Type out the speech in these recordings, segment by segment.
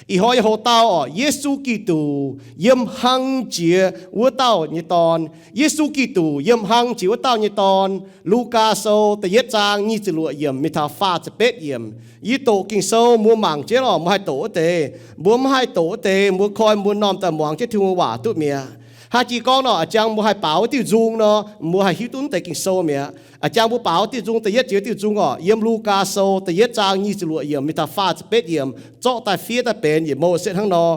Ih hnoi yie hoc dau orqc, Yesu Giduc yiem hlang jiex wuov dauh nyei Dorn. Yesu Giduc yiem hlang jiex wuov dauh nyei Dorn. Lugaa Sou da'yietv zaang nyic ziepc luoqc yiemc mingh taux faah ziepc betv yiemc. Yie doqc Ging-Sou mbuo mangc jienv orqc, mbuo haih doqc wuov deix. Mbuo maiv haih doqc wuov deix, mbuo koi mbuo normh daaih muangx jienv Tin-Hungh waac duqv mi'aqv. Haaix jiex gorngv nor, a'jangx mbuo haih baaux wuov diuh nzung nor, mbuo haih hiuv duqv wuov deix Ging-Sou mi'aqv. A'jangx mbuo baaux wuov diuh nzung, da'yietv jiex wuov diuh nzung orqc, yiem Lugaa Sou da'yietv zaang nyic ziepc luoqc yiemc mingh taux faah ziepc betv yiemc, zorqv daaih fiev daaih benx yietc mouc setv hnangv nor.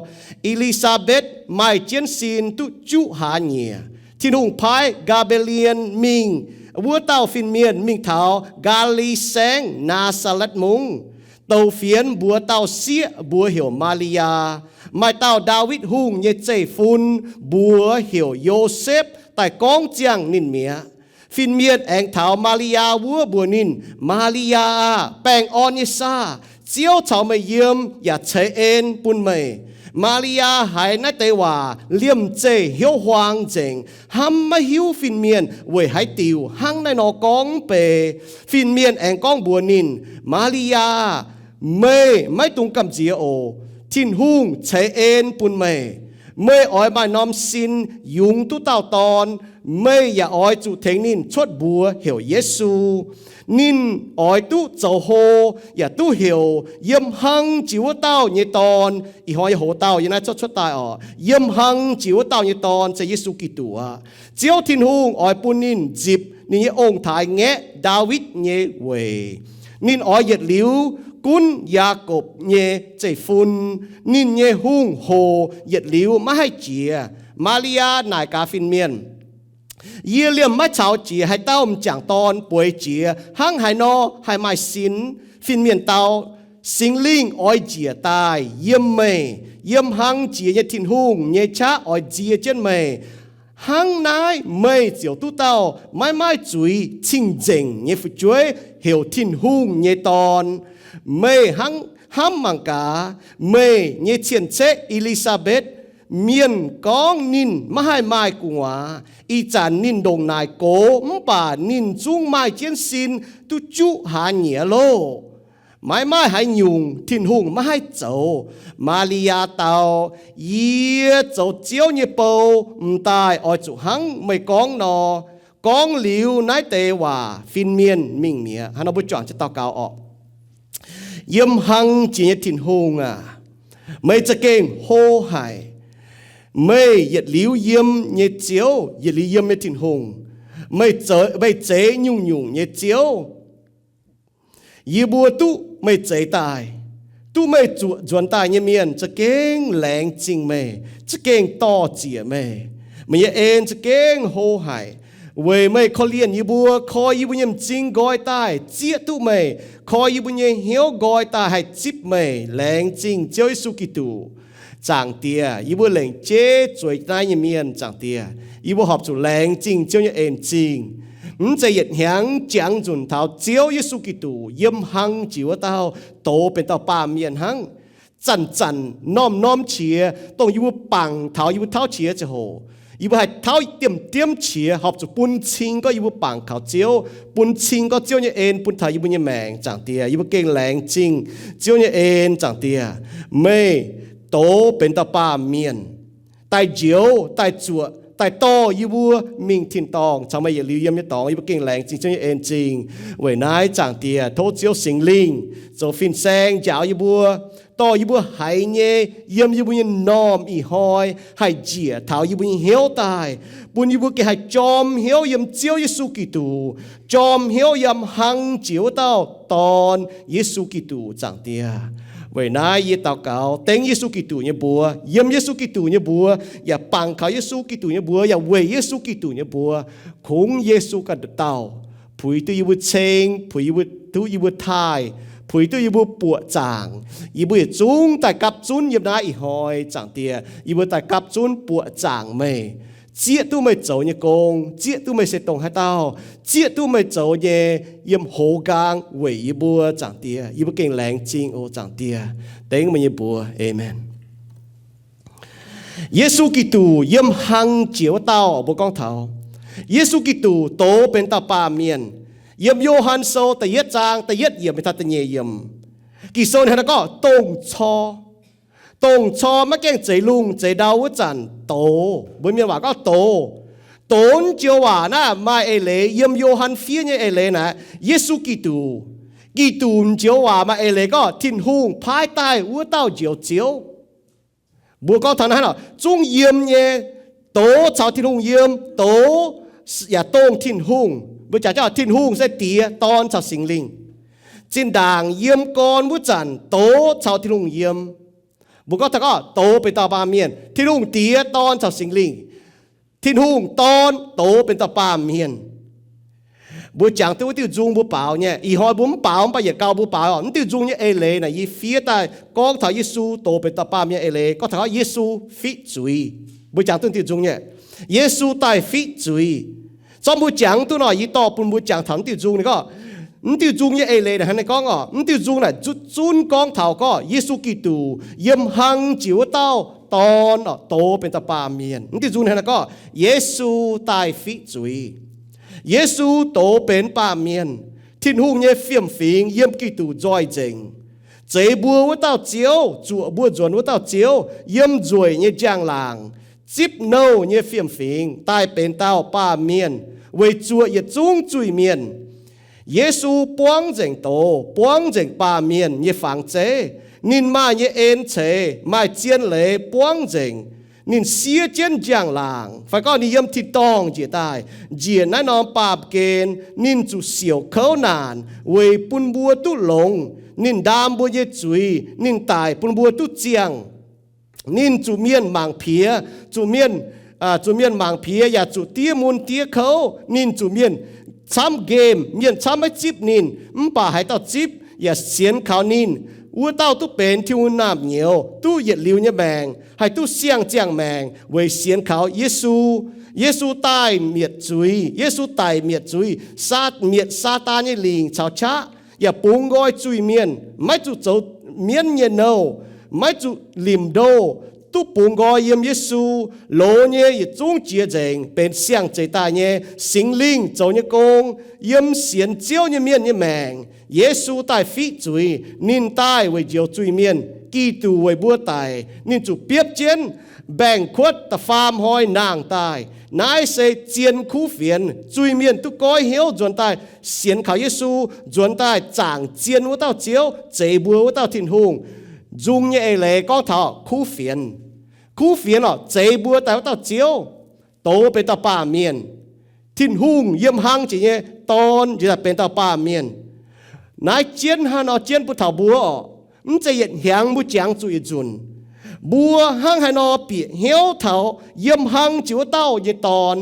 E^li^saa^mbetv maaih jienv sin duqv juqv hlaax nyieqc. Tin-Hungh paaiv Gaa^mbe^lien mingh, wuov dauh fin-mienh mingh taux Gaa^li Saengv, Naa^saa^letv Mungv, douc fienx mbuox dauh sieqv, mbuox heuc Maa^li^yaa. Maaih dauh Ndaawitv Hungh nyei zeiv-fun, mbuox heuc Yosepv, daaih gorngv ziangh ninh mi'aqv. Fin-mienh aengx taux Maa^li^yaa wuov mbuox ninh, Maa^li^yaa aah! Baengh orn nyei saah! Ziouv caux meih yiem yaac ceix en bun meih. Maa^li^yaa haiz naaiv deix waac liemh zeih hnyouv huaang nzengc, hnamv maiv hiuv fin-mienh weic haaix diuc hnangv naaiv nor gorngv mv bei. Fin-mienh aengx gorngv mbuox ninh, Maa^li^yaa, meih maiv dungx gamh nziex oc. Tin-Hungh ceix en bun meih. Meih oix maaih norm sin yungz duqv dauh dorn. Meih yaac oix zuqc tengx ninh cuotv mbuox heuc Yesu. Ninh oix duqv zoux hlo, yaac duqv heuc Yiem Hlang Jiex Wuov Dauh Nyei Dorn. Ih hnoi yie hoc dauh yiem naaiv cuotv cuotv daaih orqc, Yiem Hlang Jiex Wuov Dauh Nyei Dorn se Yesu Giduc aqv. Ziouv Tin-Hungh oix bun ninh nzipc ninh nyei ong-taaix ngaeqv Ndaawitv nyei weic. Ninh oix yietc liuz gunv Yaakopv nyei zeiv-fun. Ninh nyei hungh hoc yietc liuz maiv haih jiex. Maa^li^yaa naaic gaax fin-mienh, Yie liemh maiv caux jiex haaix dauh m'jangc dorn bueix jiex. Hnangv haaix nor haih maaih sin? Fin-mienh dau, Singx Lingh oix njiec daaih yiem meih. Yiem Hlang Jiex nyei Tin-Hungh nyei qaqv oix nzie jienv meih. Hnangv naaiv meih ziouc duqv dauh maiv maaih zuiz cing-nzengc nyei fu'jueiv heuc Tin-Hungh nyei Dorn. Meih hnamv mangc gaax, meih nyei cien-ceqv E^li^saa^mbetv, mienh gorngv ninh maiv haih maaih gu'nguaaz. Ih zanc ninh ndongc naaic gox mv baac ninh zungv maaih jienv sin duqv juqv hlaax nyieqc loh. Maiv maaih haaix nyungc Tin-Hungh maiv haih zoux. Maa^li^yaa dau, Yie zoux Ziouv nyei bou m'daaih oix zuqc hnangv meih gorngv nor. Gorngv liuz naaiv deix waac, fin-mienh mingh mi'aqv. Hnangv nor mbuo juangc jienv daux gaux orqc. Yiem Hlang Jiex nyei Tin-Hungh aac, meih za'gengh hlo haic. Meih yietc liuz yiem nyei Ziouv, yietc liuz yiem nyei Tin-Hungh. Meih zeix nyungc-nyungc nyei Ziouv. Yie mbuo duqv meih zeix daaih, duqv meih zuoqc nzuonx daaih nyei mienh za'gengh laengz zingh meih, za'gengh dor-ziec meih. Meih nyei en za'gengh hlo haic, weic meih korv-lienh yie mbuo, koi yie mbuo nyei m'zing nqoi daaih, zieqv duqv meih, koi yie mbuo nyei hnyouv nqoi daaih haih zipv meih. Laengz zingh Ziouv Yesu Giduc. Zaangc Diex, yie mbuo lengc jeiv zueiz naaiv nyei mienh, Zaangc Diex, yie mbuo horpc zuqc laengz zingh Ziouv nyei en-zingh. Mv zeiz yietc hnyangx jangx nzunc taux Ziouv Yesu Giduc, Yiem Hlang Jiex Wuov Dauh, douz benx dauh baamh mienh hnangv. Zanc-zanc, norm-norm qiex, dongh yie mbuo bangc taux yie mbuo tauv qiex ziangh hoc, yie mbuo haih tauv diemv-diemv qiex horpc zuqc bun cing gorngv yie mbuo bangc kaux Ziouv, bun cing gorngv Ziouv nyei en bun taux yie mbuo nyei maengc, Zaangc Diex. Yie mbuo gengh laengz zingh Ziouv nyei en, Zaangc Diex. Meih douz benx dauh baamh mienh, daaih njoux, daaih zuoqc, daaih dorh yie mbuo mingh tin-dorngh caux meih yietc liuz yiem nyei dorngx. Yie mbuo gengh laengz zingh Ziouv nyei en-zingh. Weic naaiv, Zaangc Diex, tov Ziouv Singx Lingh zoux fin-saeng njaaux yie mbuo, dorh yie mbuo haiz nyei, yiem yie mbuo nyei normh ih hnoi haih njiec taux yie mbuo nyei hnyouv daaih, bun yie mbuo gengh haih jorm hnyouv yiem Ziouv Yesu Giduc, jorm hnyouv yiem Hlang Jiex Wuov Dauh Dorn, Yesu Giduc, Zaangc Diex. Weic naaiv yie daux gaux dengv Yesu Giduc nyei mbuox, yiem Yesu Giduc nyei mbuox, yaac bangc kaux Yesu Giduc nyei mbuox, yaac weic Yesu Giduc nyei mbuox, kungx Yesu ganh nduqc dauh puix duqv yie mbuo ceng, puix yie mbuo, duqv yie mbuo taaih, puix duqv yie mbuo buoqc zaangc. Yie mbuo yietc zungv daaih gapv zunv yiem naaiv ih hnoi, Zaangc Diex, yie mbuo daaih gapv zunv buoqc zaangc meih, zieqv duqv meih zoux nyei gong, zieqv duqv meih se dongh haaix dauh, zieqv duqv meih zoux nyei yiem hoz nqaang weic yie mbuo, Zaangc Diex. Yie mbuo gengh laengz zingh oc, Zaangc Diex. Dengv meih nyei mbuox. Aamen. Yesu Giduc, Yiem Hlang Jiex Wuov Dauh, mbuo gorngv taux Yesu Giduc douz benx dauh baamh mienh. Yiem Yo^han Sou da'yietv zaang da'yietv yiemc mingh taux da'nyeic yiemc, Ging-Sou ninh hnangv naaiv gorngv, dongh cor, Dongh cor maiv gaengh zeix lungh zeix ndau wuov zanc doz. Mbuo mienh waac gorngv doz. Doz naaiv joux waac naaiv maaih eix leiz yiem Yo^han fiev nyei eix leiz naaic, Yesu Giduc. Giduc naaiv joux waac maaih eix leiz gorngv Tin-Hungh paaiv daaih wuov dauh Njoux Ziouv. Mbuo gorngv taux naaiv nor, zungv yiem nyei, doz caux Tin-Hungh yiem, doz yaac dongh Tin-Hungh. Mbuo jangx jauv Tin-Hungh se Diex, Dorn caux Singx Lingh. Zinh ndaangc yiem gorn wuov zanc doz caux Tin-Hungh yiem. Mbuo gorngv taux gorngv doz benx dauh baamh mienh, Tin-Hungh Diex, Dorn caux Singx Lingh. Tin-Hungh Dorn doz benx dauh baamh mienh. Mbuo jangx duqv wuov diuh nzung mbuo baaux nyei. Ih hnoi mbuo mv baaux, mv baac yietc gau mbuo baaux oc. Mv diuh nzung nyei eix leiz naaic yie fiev daaih gorngv taux Yesu doz benx dauh baamh mienh eix leiz, gorngv taux Yesu fiqv zuiz. Mbuo jangx duqv diuh nzung nyei, Yesu daaih fiqv zuiz. Zorqv mbuo jangx duqv nor, yie dorh bun mbuo jangx taux mv diuh nzung nyei gorngv, mv diuh nzung nyei eix leiz naaic hnangv naaiv gorngv oc. Mv diuh nzung naaic zunv gorngv taux gorngv Yesu Giduc yiem hlang jiex wuov dauh Dorn oc, doz benx dauh baamh mienh. Mv diuh nzung hnangv naaiv gorngv Yesu daaih fiqv zuiz. Yesu doz benx baamh mienh. Tin-Hungh nyei fiem-fingx yiem Giduc nzoih nzengc. Zeix mbuo wuov dauh Ziouv, zuoqc mbuo nzuonx wuov dauh Ziouv, yiem nzueic nyei njang-laangc zipv nouh nyei fiem-fingx daaih benx dauh baamh mienh weic zuoqc yietc zungv zuiz-mienh. Yesu buangv nzengc doz, buangv nzengc baamh mienh nyei fangx zeiv. Ninh maaih nyei en ceix, maaih zien leiz buangv nzengc. Ninh siev jienv njang-laangc, fai gorngv ninh yiem tin-dorngh njiec daaih, njiec naaiv norm baamh gen. Ninh zuqc siouc kouv naanc weic bun mbuo duqv longx. Ninh ndaam mbuo nyei zuiz, ninh daic bun mbuo duqv ziangh. Ninh zuqc mienh mangc piex, zuqc mienh, zuqc mienh mangc piex yaac zuqc diev mun diev kouv. Ninh zuqc mienh camv nqemh, mienh camv maiv zipv ninh, mv baac haaix dauh zipv yaac sienx kaux ninh, wuov dauh duqv benx Tin-Hungh naamh-nyouz, duqv yietc liuz nyei maengc, haih duqv siang-ziangh maengc weic sienx kaux Yesu. Yesu daaih mietc zuiz, Yesu daic mietc zuiz, saa, mietc Saadaan nyei lingc caux qaqv, yaac bungx nqoi zuiz-mienh, maiv zuqc zoux mienv nyei nouh, maiv zuqc limc ndo, duqv bungx nqoi yiem Yesu. Loz nyei yietc zungv jiex nzengc benx siang-zeix daaih nyei Singx Lingh zoux nyei gong yiem sienx Ziouv nyei mienh nyei maengc. Yesu daaih fiqv zuiz, ninh daaih weic njoux zuiz-mienh. Giduc weic mbuo daic, ninh zuqc biopv jienv mbaengx-kuotv da'faam hnoi nangh daaih. Naaiv se zien kuv fienx. Zuiz-mienh duqv goiv hnyouv nzuonx daaih sienx kaux Yesu, nzuonx daaih zaangc zien wuov dauh Ziouv, zeix mbuo wuov dauh Tin-Hungh. Nzung nyei eix leiz gorngv taux kuv fienx. Kuv fienx oc, zeix mbuo daaih wuov dauh Ziouv, doz benx dauh baamh mienh. Tin-Hungh yiem hlang jiex nyei Dorn njiec daaih benx dauh baamh mienh. Naaiv jienv hnangv nor jienv bun taux mbuo oc. Mv zeiz yietc hnyangx mbuo jangx zuqc yietc nzunc. Mbuo hnangv haaix nor bieqc hnyouv taux yiem hlang jiex wuov dauh nyei Dorn,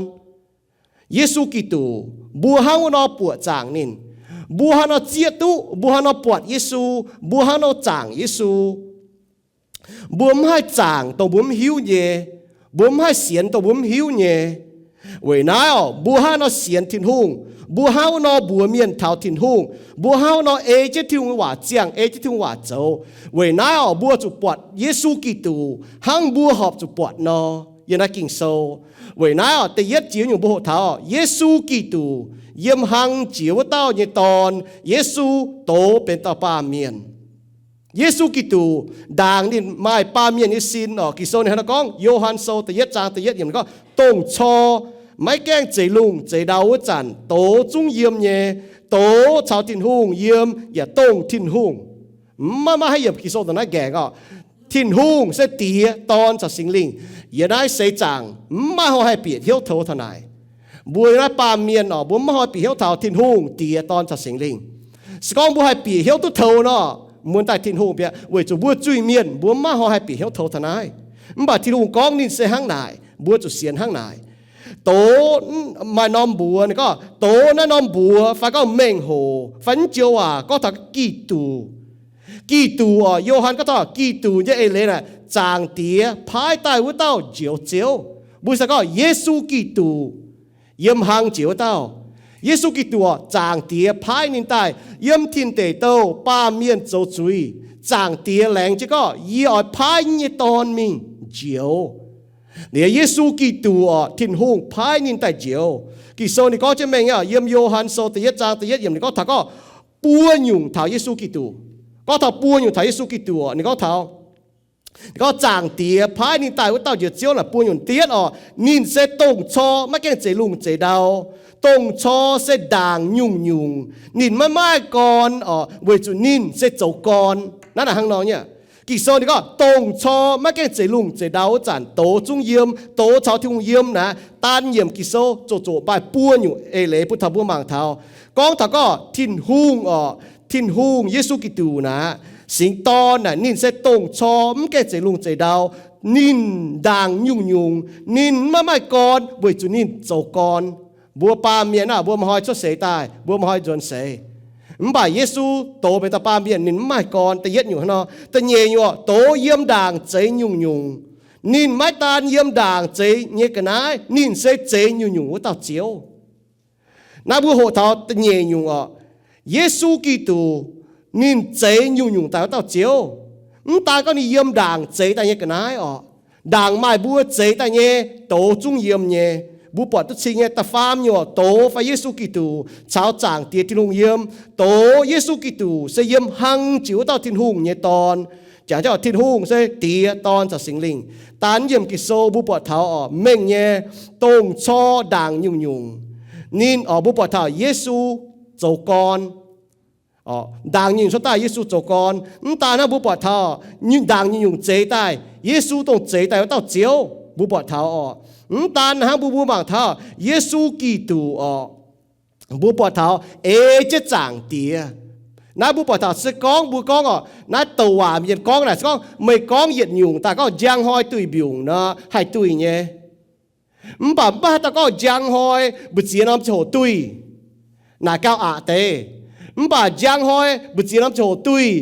Yesu Giduc, mbuo hnangv wuov nor buoqc zaangc ninh. Mbuo hnangv nor zieqv duqv, mbuo hnangv nor buatc Yesu, mbuo hnangv nor zaangc Yesu. Mbuo mv haih zaangc dongh mbuo mv hiuv nyei. Mbuo mv haih sienx dongh mbuo mv hiuv nyei. Weic naaiv oc, mbuo hnangv nor sienx Tin-Hungh, mbuo hnangv wuov nor mbuox mienh taux Tin-Hungh, mbuo hnangv wuov nor ei jienv Tin-Hungh nyei waac ziangh, ei jienv Tin-Hungh waac zoux. Weic naaiv oc, mbuo zuqc buatc Yesu Giduc hnangv mbuo horpc zuqc buatc nor yiem naaiv Ging-Sou. Weic naaiv oc, da'yietv jiex nyungc mbuo hoqc taux Yesu Giduc, yiem hlang jiex wuov dauh nyei Dorn. Yesu doz benx dauh baamh mienh. Yesu Giduc ndaangc ninh maaih baamh mienh nyei sin oc. Ging-Sou ninh hnangv naaiv gorngv, Yo^han Sou da'yietv zaang da'yietv yiemc gorngv, dongh cor maiv gaengh zeix lungh zeix ndau wuov zanc, doz zungv yiem nyei. Doz caux Tin-Hungh yiem yaac dongh Tin-Hungh. Maiv maaih haaix yiemc Ging-Sou dongh naaiv nqaengc oc. Tin-Hungh se Diex, Dorn caux Singx Lingh. Yiem naaiv seix zaangc maiv maaih hnoi haih bieqc hnyouv tov taux naaic. Mbuo yiem naaiv baamh mienh oc, mbuo maiv maaih hnoi bieqc hnyouv taux Tin-Hungh, Diex, Dorn caux Singx Lingh. Se gorngv mbuo haih bieqc hnyouv duqv tov nor, mbuo daaih Tin-Hungh bieqc, weic zuqc mbuo zuiz-mienh mbuo maiv maaih hnoi haih bieqc hnyouv tov taux naaiv. Mv baac Tin-Hungh gorngv ninh se hnangv naaic, mbuo zuqc sienx hnangv naaic. Doz maaih norm mbuox, ninh gorngv doz naaiv norm mbuox fai gorngv mengh hoc fai naaiv joux waac gorngv taux Giduc. Giduc oc, Yo^han gorngv taux Giduc nyei eix leiz naaic, Zaangc Diex paaiv daaih wuov dauh Njoux Ziouv. Mbuo se gorngv Yesu Giduc, yiem hlang jiex wuov dauh. Yesu Giduc oc, Zaangc Diex paaiv ninh daaih yiem tin-deic douh baamh mienh zoux zuiz. Zaangc Diex laengz jienv gorngv, Yie oix paaiv yie nyei Dorn mingh njoux. Liuz Yesu Giduc oc, Tin-Hungh paaiv ninh daaih njoux. Ging-Sou ninh gorngv jienv mengh nyei oc, yiem Yo^han Sou da'yietv zaang da'yietv yiemc ninh gorngv taux gorngv buo nyungc taux Yesu Giduc. Gorngv taux buo nyungc taux Yesu Giduc oc, ninh gorngv taux Gorngv Zaangc Diex paaiv ninh daaih wuov dauh Njoux Ziouv naaic buo nyungc. Da'yietv orqc, ninh se dongh cor maiv gaengh zeix lungh zeix ndau. Dongh cor se ndaangc nyungc-nyungc. Ninh maiv maaih gorn orqc, weic zuqc ninh se zoux gorn. Naaiv naaic hnangv nor nyei. Ging-Sou ninh gorngv dongh cor maiv gaengh zeix lungh zeix ndau wuov zanc douz zungv yiem, douz caux Tin-Hungh yiem naaic, daan nyiemc Ging-Sou zoqc zoqc maaih buo nyungc eix leiz bun taux mbuo mangc taux. Gorngv taux gorngv Tin-Hungh orqc, Tin-Hungh Yesu Giduc naaic, Singx Dorn naaic, ninh se dongh cor mv gaengh zeix lungh zeix ndau. Ninh ndaangc nyungc-nyungc, ninh maiv maaih gorn weic zuqc ninh zoux gorn. Mbuo baamh mienh aah, mbuo maaih hnoi cuotv seix daaih, mbuo maaih hnoi nzuonx seix. Mv baac Yesu douz benx dauh baamh mienh, ninh mv maaih gorn. Da'yietv nyungc hnangv nor. Da'nyeic nyungc, douz yiem ndaangc zeix nyungc-nyungc. Ninh maiv daan yiem ndaangc zeix nyei ga'naaiv, ninh se zeix nyungc-nyungc wuov dauh Ziouv. Naaiv mbuo hoqc taux da'nyeic nyungc orqc, Yesu Giduc ninh zeix nyungc-nyungc daaih wuov dauh Ziouv. Mv daan gorngv ninh yiem ndaangc zeix daaih nyei ga'naaiv orqc. Ndaangc maaih mbuo zeix daaih nyei, douz zungv yiem nyei. Mbuo buatc duqv cing nyei. Da'faam nyungc, douz fai Yesu Giduc caux Zaangc Diex Tin-Hungh yiem. Douz Yesu Giduc se yiem hlang jiex wuov dauh Tin-Hungh nyei Dorn. Jangx jienv orqc, Tin-Hungh se Diex, Dorn caux Singx Lingh. Daan nyiemc Ging-Sou mbuo buatc taux orqc, mengh nyei, dongh cor ndaangc nyungc-nyungc. Ninh orqc, mbuo buatc taux Yesu zoux gorn. Ndaangc nyungc-nyungc cuotv daaih Yesu zoux gorn. Mv daan hnangv, mbuo buatc taux ndaangc nyungc-nyungc zeix daaih, Yesu dongh zeix daaih wuov dauh Ziouv. Mbuo buatc taux orqc, mv daan hnangv, mbuo mbuo mangc taux Yesu Giduc orqc, mbuo buatc taux ei jienv Zaangc Diex. Naaiv mbuo buatc taux se gorngv mbuo gorngv orqc, naaiv douc waac mienh gorngv naaic se gorngv meih gorngv yietc nyungc daaih gorngv njang hnoi duih mbiungc nor haih duih nyei. Mv baac mv baac haaix dauh gorngv njang hnoi mbu'ziex norm ziangh hoc duih, naaic gauh aqc deix. Mv baac njang hnoi mbu'ziex norm ziangh hoc duih,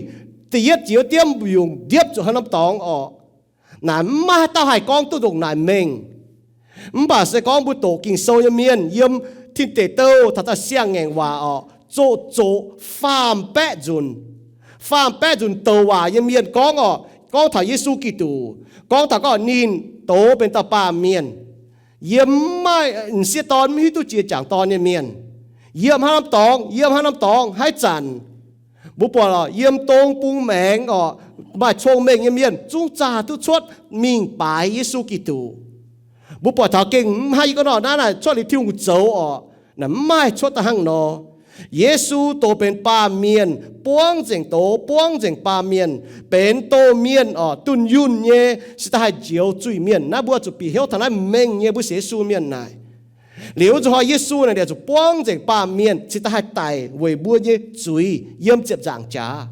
da'yietv jiex wuov diemv mbiungc ndiepv zuqc haaix norm dorngx orqc. Naaic mv maaih haaix dauh haih gorngv duqv ndongc naaic mengh. Mv baac se gorngv mbuo doqc Ging-Sou nyei mienh yiem Tin Deic Douh taux daaih Siang-Ngaengc Waac orqc, zoqc zoqc faam-baeqv nzunc. Faam-baeqv nzunc douc waac nyei mienh gorngv orqc, gorngv taux Yesu Giduc, gorngv taux gorngv ninh douz benx dauh baamh mienh. Yiem maiv m'sieqv dorn mv hiuv duqv jiex jangc dorn nyei mienh. Yiem haaix norm dorngx, yiem haaix norm dorngx, haaix zanc. Mbuo buatc orqc, yiem dong bung maengx orqc, maaih cong-mengh nyei mienh zungv zaah duqv cuotv mingh baaix Yesu Giduc. Mbuo buatc taux gengh mv haih yie gorngv nor naaiv naaic cuotv liuz Tin-Hungh zoux orqc, naaic mv maaih cuotv daaih hnangv nor. Yesu douz benx baamh mienh, buangv nzengc douz, buangv nzengc baamh mienh, benx douz mienh orqc, dunh yunh nyei, se daaih haih njoux zuiz-mienh. Naaiv mbuo zuqc bieqc hnyouv taux naaiv mengh nyei mbuo sienx Yesu mienh naaic. Liuz nzunc hnoi Yesu naaic yaac zuqc buangv nzengc baamh mienh, cingx daaih haih daic weic mbuo nyei zuiz yiem ziepc nzaangc jaax.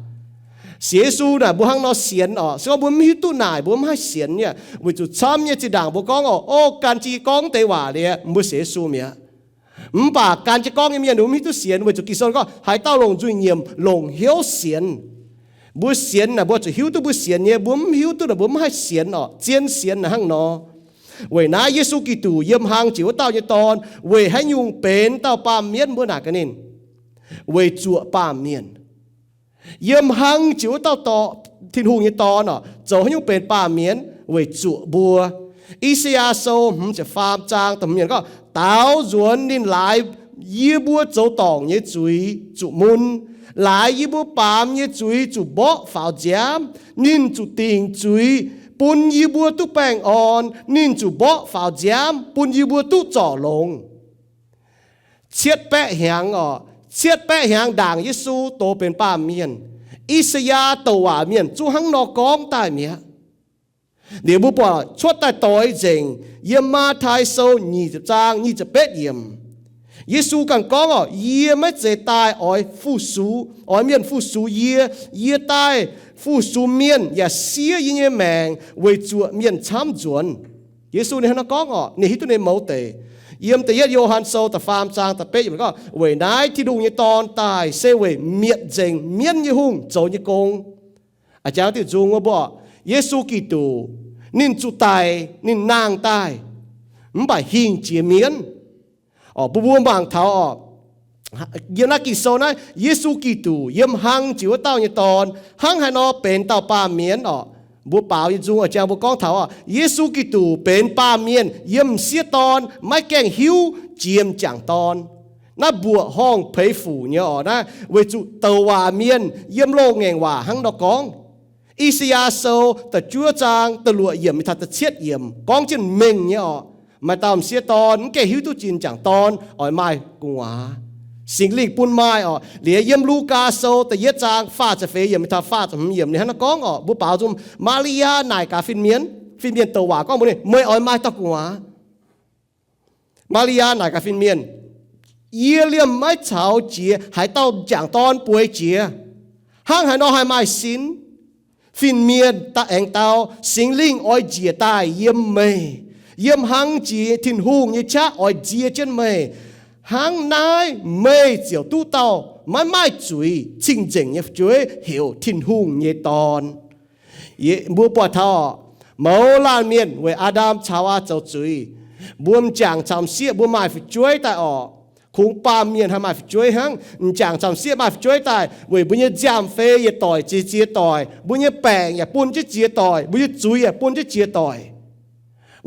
Sienx Yesu naaic mbuo hnangv nor sienx orqc, se gorngv mbuo mv hiuv duqv naaic mbuo mv haih sienx nyei, weic zuqc camv nyei zinh ndaangc mbuo gorngv orqc, o, gan jienv gorngv deix waac liuz mbuo sienx Yesu mi'aqv. Mv baac gan jienv gorngv nyei mienh mbuo mv hiuv duqv sienx, weic zuqc Ging-Sou gorngv haaix dauh longc nzuih nyiemc longc hnyouv sienx. Mbuo sienx naaic mbuo zuqc hiuv duqv mbuo sienx nyei, mbuo mv hiuv duqv naaic mbuo mv haih sienx orqc, zien sienx naaic hnangv nor. Weic naaiv Yesu Giduc yiem hlang jiex wuov dauh nyei Dorn weic haaix nyungc benx dauh baamh mienh mbuo naaic gaax ninh? Weic zuoqc baamh mienh. Yiem hlang jiex wuov dauh Tin-Hungh nyei Dorn orqc, zoux haaix nyungc benx baamh mienh? Weic zuoqc mbuo. I^saa^yaa Sou hmz ziepc faam zaang da'hmz yiemc gorngv, daaux nzuonx ninh laaix yie mbuo zoux dorngc nyei zuiz zuqc mun, laaix yie mbuo baamz nyei zuiz zuqc mborqv faaux nziaamv. Ninh zuqc dingc zuiz bun yie mbuo duqv baengh orn. Ninh zuqc mborqv faaux nziaamv bun yie mbuo duqv zorc longx. Cietv baeqv hnyangx orqc, cietv baeqv hnyangx ndaangc Yesu douz benx baamh mienh, I^saa^yaa douc waac mienh zungv hnangv nor gorngv daaih mi'aqv. Liuz mbuo buatc cuotv daaih doix nzengc yiem Matv^tai Sou nyic ziepc zaang nyic ziepc betv yiemc. Yesu ganh gorngv orqc, yie maiv zeiz daaih oix fu-sux, oix mienh fu-sux yie. Yie daaih fu-sux mienh yaac siev yie nyei maengc weic zuoqc mienh camv nzuonx. Yesu ninh hnangv nor gorngv orqc, ninh hiuv duqv ninh mouz deic. Yiem da'yietv Yo^han Sou da'faam zaang da'betv yiemc gorngv, weic naaiv Tin-Hungh nyei Dorn daaih se weic mietc nzengc mienv nyei hungh zoux nyei gong. A'jangx diuh nzung wuov mbuo, Yesu Giduc ninh zuqc daic, ninh nangh daaih, mv baac hingh jiex mienv. Orqc, mbuo mbuo mangc taux orqc, yiem naaiv Ging-Sou naaiv, Yesu Giduc yiem hlang jiex wuov dauh nyei Dorn hnangv haaix nor benx dauh baamh mienh orqc. Mbuo baaux nyei nzung a'jangx mbuo gorngv taux orqc, Yesu Giduc benx baamh mienh yiem m'sieqv dorn maiv gaengh hiuv jiex m'jangc dorn. Naaiv mbuoqc horngh peix fuc nyei orqc, naaiv weic zuqc douc waac mienh yiem loz-ngaengc waac hnangv nor gorngv. I^saa^yaa Sou da'juov zaang da'luoqc yiemc mingh taux da'cietv yiemc gorngv jienv mengh nyei orqc. Maaih dauh m'sieqv dorn mv gaengh hiuv duqv ninh jangc dorn oix maaih gu'nguaaz. Singx Lingh bun maaih orqc. Liuz yiem Lugaa Sou da'yietv zaang faah ziepc feix yiemc mingh taux faah ziepc hmz yiemc ninh hnangv naaiv gorngv orqc, mbuo baaux nzung, Maa^li^yaa naaic gaax fin-mienh, fin-mienh douc waac gorngv mbuox ninh, meih oix maaih dauh gu'nguaaz. Maa^li^yaa naaic gaax fin-mienh, Yie liemh maiv caux jiex haaix dauh m'jangc dorn bueix jiex. Hnangv haaix nor haih maaih sin? Fin-mienh da'aengx dau, Singx Lingh oix njiec daaih yiem meih. Yiem hlang jiex Tin-Hungh nyei qaqv oix nzie jienv meih. Hnangv naaiv meih ziouc duqv dauh maiv maaih zuiz cing-nzengc nyei fu'jueiv heuc Tin-Hungh nyei Dorn. Mbuo buatc taux mouz laanh mienh weic Aa^ndam caux Haawaa zoux zuiz, mbuo m'jangc caux m'sieqv mbuo maaih fu'jueiv daaih orqc. Kungx baamh mienh haih maaih fu'jueiv hnangv. M'jangc caux m'sieqv maaih fu'jueiv daaih weic mbuo nyei nziaamv-fei yietc doic ziex ziex doic, mbuo nyei baengc yaac bun jienv ziex doic, mbuo nyei zuiz yaac bun jienv ziex doic.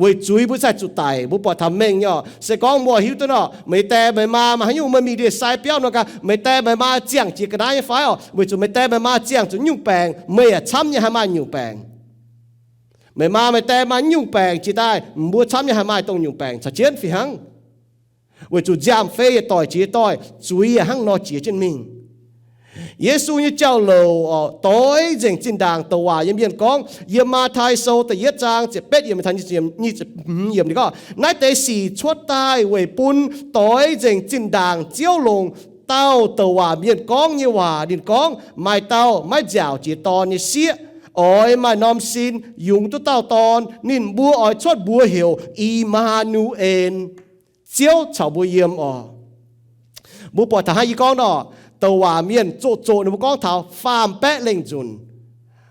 Weic zuiz mbuo sai zuqc daic. Mbuo buatc taux mengh nyei orqc. Se gorngv mbuo hiuv duqv nor, meih die meih maa maaih haaix nyungc, meih mingh ndie-sai biauv nor gaax, meih die meih maa ziangh jiex ga'naaiv nyei fai orqc? Weic zuqc meih die meih maa ziangh zuqc nyungc baengc, meih yaac camv nyei haih maaih nyungc baengc. Meih maa meih die maaih nyungc baengc jiex daaih, mbuo camv nyei haih maaih dongh nyungc baengc caux jienv fih hnangv. Weic zuqc nziaamv-fei yietc doic jiex doic, zuiz yaac hnangv nor jiex jienv mingh. Yesu nyei jauv-louc doix nzengc zinh ndaangc douc waac yiem mienh gorngv. Yiem Matv^tai Sou da'yietv zaang ziepc betv yiemc taux nyic ziepc hmz yiemc ninh gorngv, naaiv deix sic cuotv daaih weic bun doix nzengc zinh ndaangc Ziouv longc dauh douc waac mienh gorngv nyei waac. Ninh gorngv, maaih dauh maiv nziaauc jiex dorn nyei sieqv oix maaih norm sin yungz duqv dauh dorn. Ninh mbuo oix cuotv mbuox heuc I^maa^nu^en, Ziouv caux mbuo yiem orqc. Mbuo buatc taux hnangv yie gorngv nor, douc waac mienh zoqc zoqc ninh mbuo gorngv taux faam-baeqv lengh nzunc,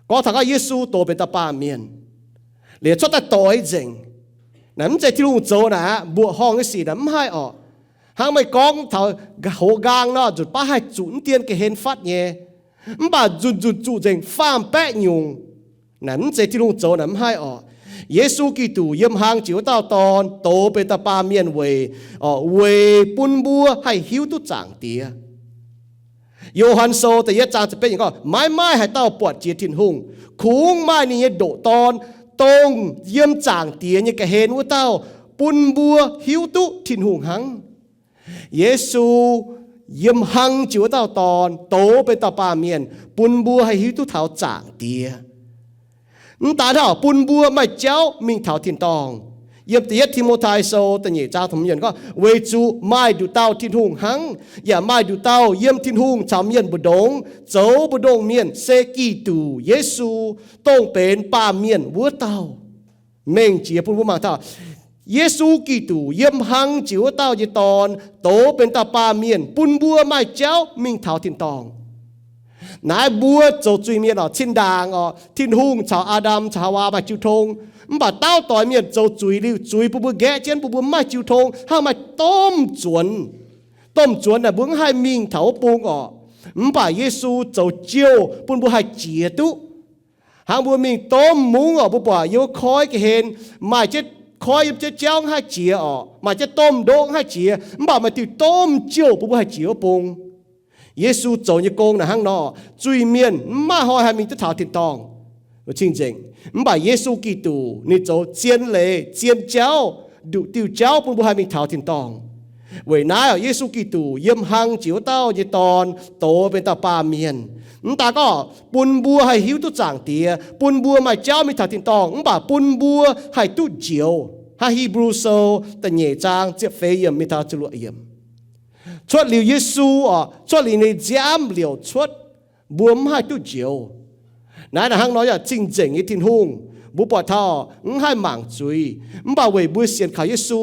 gorngv taux gorngv Yesu doz benx dauh baamh mienh, liuz cuotv daaih doix nzengc. Naaiv mv zeiz Tin-Hungh zoux naaic aqv. Mbuoqc horngh nyei sic naaic mv haih orqc. Hnangv meih gorngv taux hoz nqaang nor, nzunc baav haih zuqc mv dien ga'hlen fatv nyei. Mv baac nzunc nzunc zuqc nzengc faam-baeqv nyungc. Naaiv mv zeiz Tin-Hungh zoux naaic mv haih orqc. Yesu Giduc yiem hlang jiex wuov dauh dorn doz benx dauh baamh mienh weic, weic bun mbuo haih hiuv duqv Zaangc Diex. Yo^han Sou da'yietv zaang ziepc betv yiemc gorngv, maiv maaih haaix dauh buatc jiex Tin-Hungh. Kungx maaih ninh nyei ndoqc Dorn, dongh yiem Zaangc Diex nyei ga'hlen wuov dauh, bun mbuo hiuv duqv Tin-Hungh hnangv. Yesu yiem hlang jiex wuov dauh dorn doz benx dauh baamh mienh, bun mbuo haih hiuv duqv taux Zaangc Diex. Mv daan hnangv, bun mbuo maaih jauv mingh taux tin-dorngh. Yiem da'yietv Ti^mo^tai Sou da'nyeic zaang taux yiemc gorngv, weic zuqc maaih nduqc dauh Tin-Hungh hnangv, yaac maaih nduqc dauh yiem Tin-Hungh caux mienh mbu'ndongx zoux mbu'ndongx mienh, se Giduc Yesu, dongh benx baamh mienh wuov dauh. Mengh jiex bun mbuo mangc taux Yesu Giduc yiem hlang jiex wuov dauh nyei dorn doz benx dauh baamh mienh, bun mbuo maaih jauv mingh taux tin-dorngh. Naaiv mbuo zoux zuiz-mienh orqc, cin-ndaangc orqc, Tin-Hungh caux Aa^ndam caux Haawaa maaih jiu tong. Mv baac daauv doix mienh zoux zuiz liuz, zuiz bun mbuo nqaeqv jienv, bun mbuo mv maaih jiu tong, hnangv maaih domh zuonx. Domh zuonx naaic mbuo mv haih mingh taux wuov bung orqc. Mv baac Yesu zoux jouh bun mbuo haih jiex duqv. Hnangv mbuo mingh domh mungv orqc, mbuo buatc yiem wuov koiv ga'hlen maaih jienv koiv yiem jienv jauv mv haih jiex orqc, maaih jienv domh ndoqv mv haih jiex, mv baac maaih diuh domh jouh bun mbuo haih jiex wuov bung. Yesu zoux nyei gong naaic hnangv nor, zuiz-mienh mv maaih hnoi haih mingh duqv taux tin-dorngh, cing-nzengc. Mv baac Yesu Giduc ninh zoux zien leiz, zien jauv, nduqc diuh jauv bun mbuo haih mingh taux tin-dorngh. Weic naaiv Yesu Giduc yiem hlang jiex wuov dauh nyei dorn doz benx dauh baamh mienh, mv daan gorngv bun mbuo haih hiuv duqv Zaangc Diex, bun mbuo maaih jauv mingh taux tin-dorngh, mv baac bun mbuo haih duqv njoux. Hnangv Hipv^lu Sou da'nyeic zaang ziepc feix yiemc mingh taux ziepc luoqc yiemc. Cuotv liuz Yesu orqc, cuotv liuz ninh nziaamv liouc cuotv, mbuo mv haih duqv njoux. Naaiv naaic hnangv nor yaac cing-nzengc nyei Tin-Hungh, mbuo buatc taux mv haih mangc zuiz. Mv baac weic mbuo sienx kaux Yesu,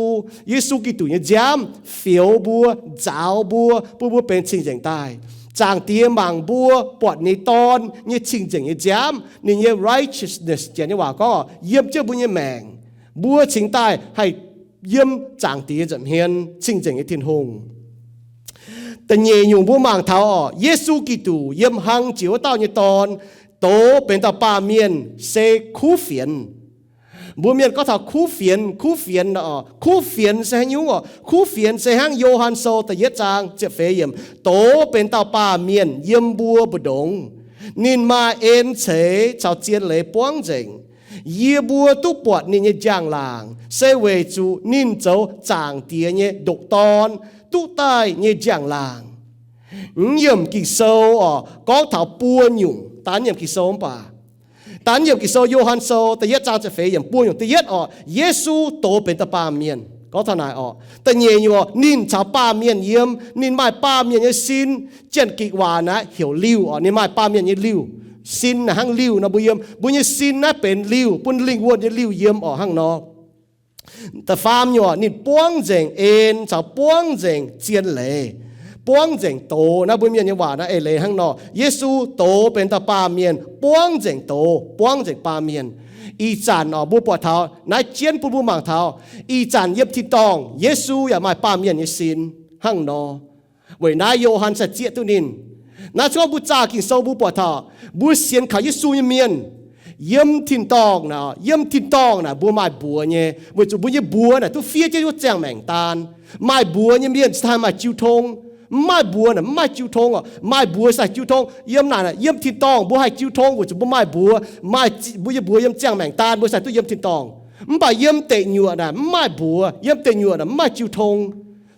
Yesu Giduc nyei nziaamv fioux mbuo, nzaaux mbuo, bun mbuo benx cing-nzengc daaih. Zaangc Diex mangc mbuo buatc ninh Dorn nyei cing-nzengc nyei nziaamv, ninh nyei righteousness, janx nyei waac gorngv yiem jienv mbuo nyei maengc, mbuo cingx daaih haih yiem Zaangc Diex nza'hmien, cing-nzengc nyei Tin-Hungh. Da'nyeic nyungc mbuo mangc taux orqc, Yesu Giduc yiem hlang jiex wuov dauh nyei dorn doz benx dauh baamh mienh se kuv fienx. Mbuo mienh gorngv taux kuv fienx, kuv fienx, kuv fienx se haaix nyungc orqc? Kuv fienx se hnangv Yo^han Sou da'yietv zaang ziepc feix yiemc, doz benx dauh baamh mienh yiem mbuo mbu'ndongx. Ninh maaih en ceix caux zien leiz buangv nzengc. Yie mbuo duqv buatc ninh nyei njang-laangc se weic zuqc ninh zoux Zaangc Diex nyei ndoqc Dorn duqv daaih nyei njang-laangc. Mv yiemc Ging-Sou oc, gorngv taux buo nyungc, da'yietv yiemc Ging-Sou mv baac, da'yietv yiemc Ging-Sou, Yo^han Sou da'yietv zaang ziepc feix yiemc, buo nyungc. Da'yietv oc, Yesu doz benx dauh baamh mienh. Gorngv taux naaic oc, da'nyeic nyungc oc, ninh caux baamh mienh yiem, ninh maaih baamh mienh nyei sin. Janx-Gikc waac naaiv heuc liuh oc, ninh maaih baamh mienh nyei liuh. Sin naaiv hnangv liuh nor, mbuo yiem, mbuo nyei sin naaiv benx liuh, bun lingh wuonh nyei liuh yiem oc, hnangv nor. Da'faam nyungc oc, ninh buangv nzengc en caux buangv nzengc zien leiz, buangv nzengc doz. Naaiv mbuo mienh nyei waac naaiv eix leiz hnangv nor, Yesu doz benx dauh baamh mienh, buangv nzengc doz, buangv nzengc baamh mienh. Ih zanc oc, mbuo buatc taux naaiv jienv bun mbuo mangc taux, ih zanc yiem tin-dorngh Yesu yaac maaih baamh mienh nyei sin hnangv nor. Weic naaiv Yo^han sai zieqv duqv ninh. Naaiv se gorngv mbuo zaah Ging-Sou mbuo buatc taux, mbuo sienx kaux Yesu nyei mienh yiem tin-dorngh naaic, yiem tin-dorngh naaic mbuo maaih mbuox nyei, weic zuqc mbuo nyei mbuox naaic duqv fiev jienv wuov ziangh maengc daan. Maaih mbuox nyei mienh se haih maaih jiu tong. Mv maaih mbuox naaic mv maaih jiu tong oc. Maaih mbuox se haih jiu tong. Yiem naaic, yiem tin-dorngh mbuo haih jiu tong weic zuqc mbuo maaih mbuox, maaih mbuo nyei mbuox yiem ziangh maengc daan, mbuo se haih duqv yiem tin-dorngh. Mv baac yiem deic nyuoqc naaic mv maaih mbuox, yiem deic nyuoqc naaic mv maaih jiu tong.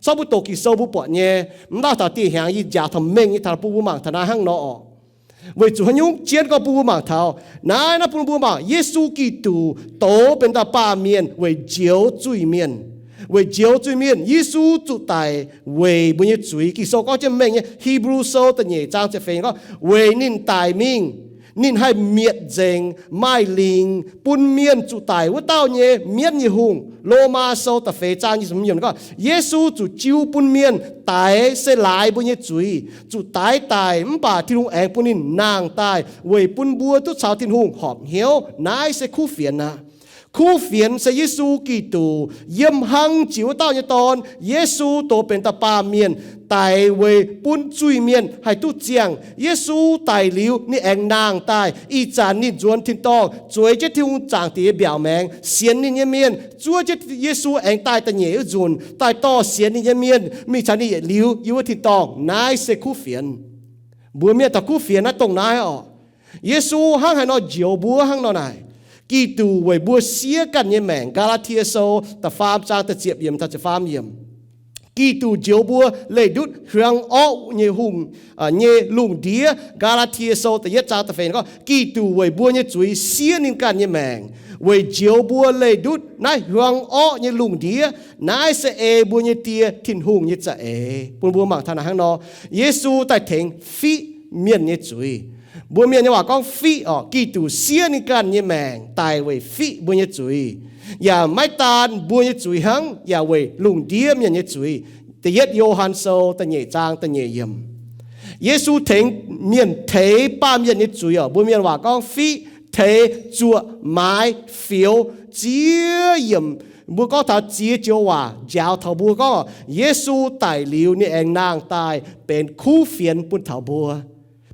Sorng mbuo doqc Ging-Sou mbuo buatc nyei, mv lauh taux dieh hnyangx yie njaaux taux mengh nyei taux bun mbuo mangc taux naaiv hnangv nor oc. Weic zuqc haaix nyungc jienv gorngv bun mbuo mangc taux naaiv, naaiv bun mbuo mangc Yesu Giduc doz benx dauh baamh mienh weic njoux zuiz-mienh. Weic njoux zuiz-mienh Yesu zuqc daic weic mbuo nyei zuiz. Ging-Sou gorngv jienv mengh nyei, Hipv^lu Sou da'nyeic zaang ziepc feix gorngv, weic ninh daic mingh, ninh haih mietc nzengc maaih lingc bun mienh zuqc daic wuov dauh nyei mienv nyei hungh. Lomaa Sou da'feix zaang gorngv, Yesu zuqc jiu bun mienh daix se laaix mbuo nyei zuiz, zuqc daix daic mv baac Tin-Hungh aengx bun ninh nangh daaih weic bun mbuo duqv caux Tin-Hungh horpc hnyouv. Naaiv se kuv fienx aqv. Kuv fienx se Yesu Giduc, yiem hlang jiex wuov dauh nyei Dorn, Yesu doz benx dauh baamh mienh daic weic bun zuiz-mienh haih duqv ziangh. Yesu daic liuz ninh aengx nangh daaih. Ih zanc ninh nzuonx tin-dorngh zueiz jienv Tin-Hungh Zaangc Diex nyei mbiaauc maengx. Sienx ninh nyei mienh zuov jienv Yesu aengx daaih da'nyeic wuov nzunc daaih dorh sienx ninh nyei mienh mingh caux ninh yietc liuz yiem wuov tin-dorngh. Naaiv se kuv fienx. Mbuo mienh taux kuv fienx naaiv dongh naaiv oc. Yesu hnangv haaix nor njoux mbuo hnangv nor naaic. Giduc weic mbuo siev ganh nyei maengc. Gaa^laa^tie Sou da'faam zaang da'ziepc yiemc taux ziepc faam yiemc. Giduc njoux mbuo leih ndutv hiuang orqv nyei hungh, nyei lungh ndiev. Gaa^laa^tie Sou da'yietv zaang da'feix gorngv, Giduc weic mbuo nyei zuiz siev ninh ganh nyei maengc, weic njoux mbuo leih ndutv naaiv hiuang orqv nyei lungh ndiev. Naaiv se ei mbuo nyei Die, Tin-Hungh nyei za'eix. Bun mbuo mangc taux naaic hnangv nor, Yesu daaih tengx fiqv mienh nyei zuiz. Mbuo mienh nyei waac gorngv fiqv oc. Giduc siev ninh ganh nyei maengc daic weic fiqv mbuo nyei zuiz. Yaac maiv daan mbuo nyei zuiz hnangv, yaac weic lungh ndiev mienh nyei zuiz. Da'yietv Yo^han Sou da'nyeic zaang da'nyeic yiemc. Yesu tengx mienh teix baamh mienh nyei zuiz oc. Mbuo mienh waac gorngv fiqv, teix, zuoqc, maaiz, fioux, ziex yiemc. Mbuo gorngv taux ziex joux waac njaaux taux mbuo gorngv, Yesu daic liuz ninh aengx nangh daaih benx kuv fienx bun taux mbuo.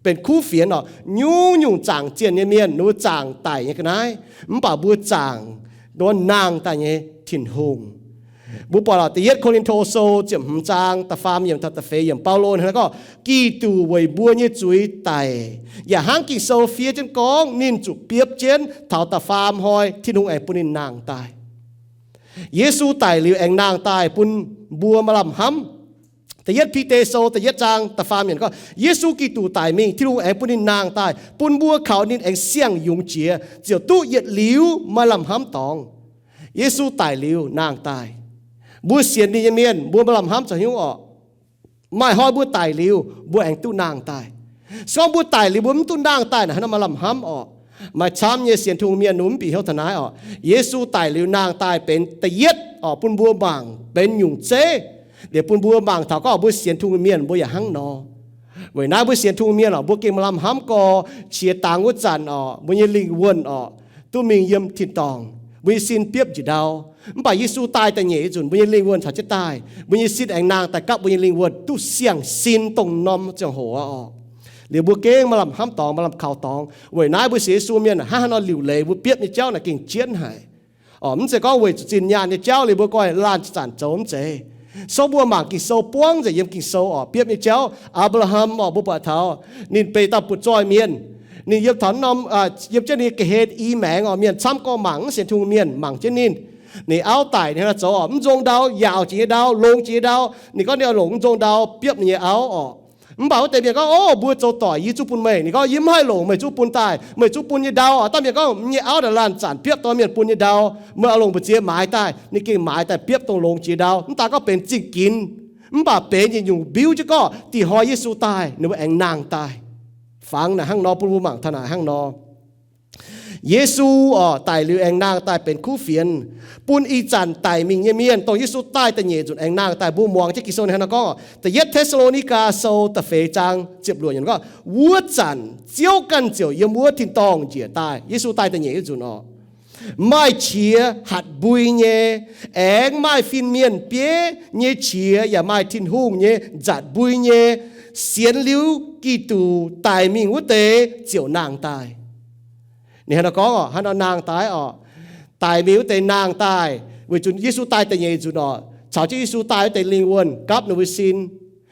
Benx kuv fienx oc. Nyungc-nyungc zaangc zienh nyei mienh, ninh mbuo zaangc daic nyei ga'naaiv, mv baac mbuo zaangc nangh daaih nyei Tin-Hungh. Mbuo buatc oc, Da'yietv Ko^lin^to Sou ziepc hmz zaang da'faam yiemc taux da'feix yiemc, Baulo hnangv naaiv gorngv, Giduc weic mbuo nyei zuiz daic, yaac hnangv Ging-Sou fiev jienv gorngv ninh zuqc biopv jienv taux da'faam hnoi Tin-Hungh aengx bun ninh nangh daaih. Yesu daic liuz aengx nangh daaih bun mbuo maaih lamh hnamv. Da'yietv Bide Sou da'yietv zaang da'faam yiemc gorngv, Yesu Giduc daic mingh, Tin-Hungh aengx bun ninh nangh daaih, bun mbuo kaux ninh aengx siang-yungz jiex, ziouc duqv yietc liuz maaih lamh hnamv dorngx. Yesu daic liuz nangh daaih. Mbuo sienx ninh nyei mienh, mbuo maaih lamh hnamv zoux hnyouv oc. Maaih hnoi mbuo daic liuz, mbuo aengx duqv nangh daaih. Se gorngv mbuo daic liuz mbuo mv duqv nangh daaih naaic, haaix nor maaih lamh hnamv oc? Maaih camv nyei sienx Tin-Hungh mienh ninh mv bieqc hnyouv taux naaiv oc. Yesu daic liuz nangh daaih benx da'yietv oc, bun mbuo mangc benx nyungc zeiv. Liuz bun mbuo mangc taux gorngv mbuo sienx Tin-Hungh mienh mbuo yaac hnangv nor. Weic naaiv mbuo sienx Tin-Hungh mienh oc, mbuo gengh maaih lamh hnamv gorx, qiex dangx wuov zanc oc, mbuo nyei lingh wuonh oc, duqv mingh yiem tin-dorngh, mbuo nyei sin biopv njiec ndau. Mv baac Yesu daaih da'nyeic nzunc, mbuo nyei lingh wuonh caux jienv daaih, mbuo nyei sin aengx nangh daaih gapv mbuo nyei lingh wuonh duqv siang-sin dongh norm ziangh hoc aqv oc. Liuz mbuo gengh maaih lamh hnamv dorngx, maaih lamh kaux dorngx. Weic naaiv mbuo sienx Yesu mienh hnangv haaix nor liuc leiz, mbuo biopv nyei jauv naaic gengh jienv haic. Oc, mv zeiz gorngv weic zuqc zinh nyaanh nyei jauv liuz mbuo goi laanh zanc zoux, mv zeiz. So mbuo mangc Ging-Sou buangv nzengc yiem Ging-Sou oc, biopv nyei jauv. Apc^laa^ham oc, mbuo buatc taux ninh benx dauh butv-zoih mienh. Ninh yiem taux norm, yiem jienv ninh ga'hlen i maengx oc, mienh camv gorngv mangc, mv sienx Tin-Hungh mienh mangc jienv ninh. Ninh auv daic, ninh hnangv naaiv zoux oc, mv nzong ndau, yaauc jiex nyei ndau, longx jiex nyei ndau. Ninh gorngv ninh oix longc mv nzong ndau biopv ninh nyei auv oc. Mv baac wuov deix mienh gorngv, Ov, mbuo zoux doic, yie zungv bun meih. Ninh gorngv, Yie mv haih longc meih zungv bun daaih. Meih zungv bun nyei ndau oc. Dangh mienh gorngv, Meih nyei auv naaic laanh zanc biopv dorh mienh bun nyei ndau, meih oix longc mbu'ziex maaiz daaih. Ninh gengh maaiz daaih biopv dongh longx jiex ndau. Mv daaih gorngv benx zingh ginx, mv baac benx yietc nyungc mbiuv jienv gorngv dih hnoi Yesu daaih, ninh mbuo aengx nangh daaih. Fangx naaic hnangv nor, bun mbuo mangc taux naaic hnangv nor. Yesu oc, daic liuz aengx nangh daaih benx kuv fienx, bun ih zanc daic mingh nyei mienh, dongh Yesu daaih da'nyeic nzunc aengx nangh daaih. Mbuo muangx jienv Ging-Sou hnangv nor gorngv, Da'yietv Te^saa^lo^ni^gaa Sou da'feix zaang ziepc luoqc yiemc gorngv, Wuov zanc Ziouv ganh ziouc yiem wuov tin-dorngh njiec daaih. Yesu daaih da'nyeic wuov nzunc oc, maaih qiex hatc mbui nyei, aengx maaih fin-mienh bieiv nyei qiex, yaac maaih Tin-Hungh nyei nzatc mbui nyei. Sienx liuz Giduc daic mingh wuov deix ziouc nangh daaih. Ninh hnangv nor gorngv oc, hnangv nor nangh daaih oc. Daic mingh wuov deix nangh daaih, weic zuqc Yesu daaih da'nyeic nzunc oc, caux jienv Yesu daaih wuov deix lingh wuonh gapv ninh mbuo sin.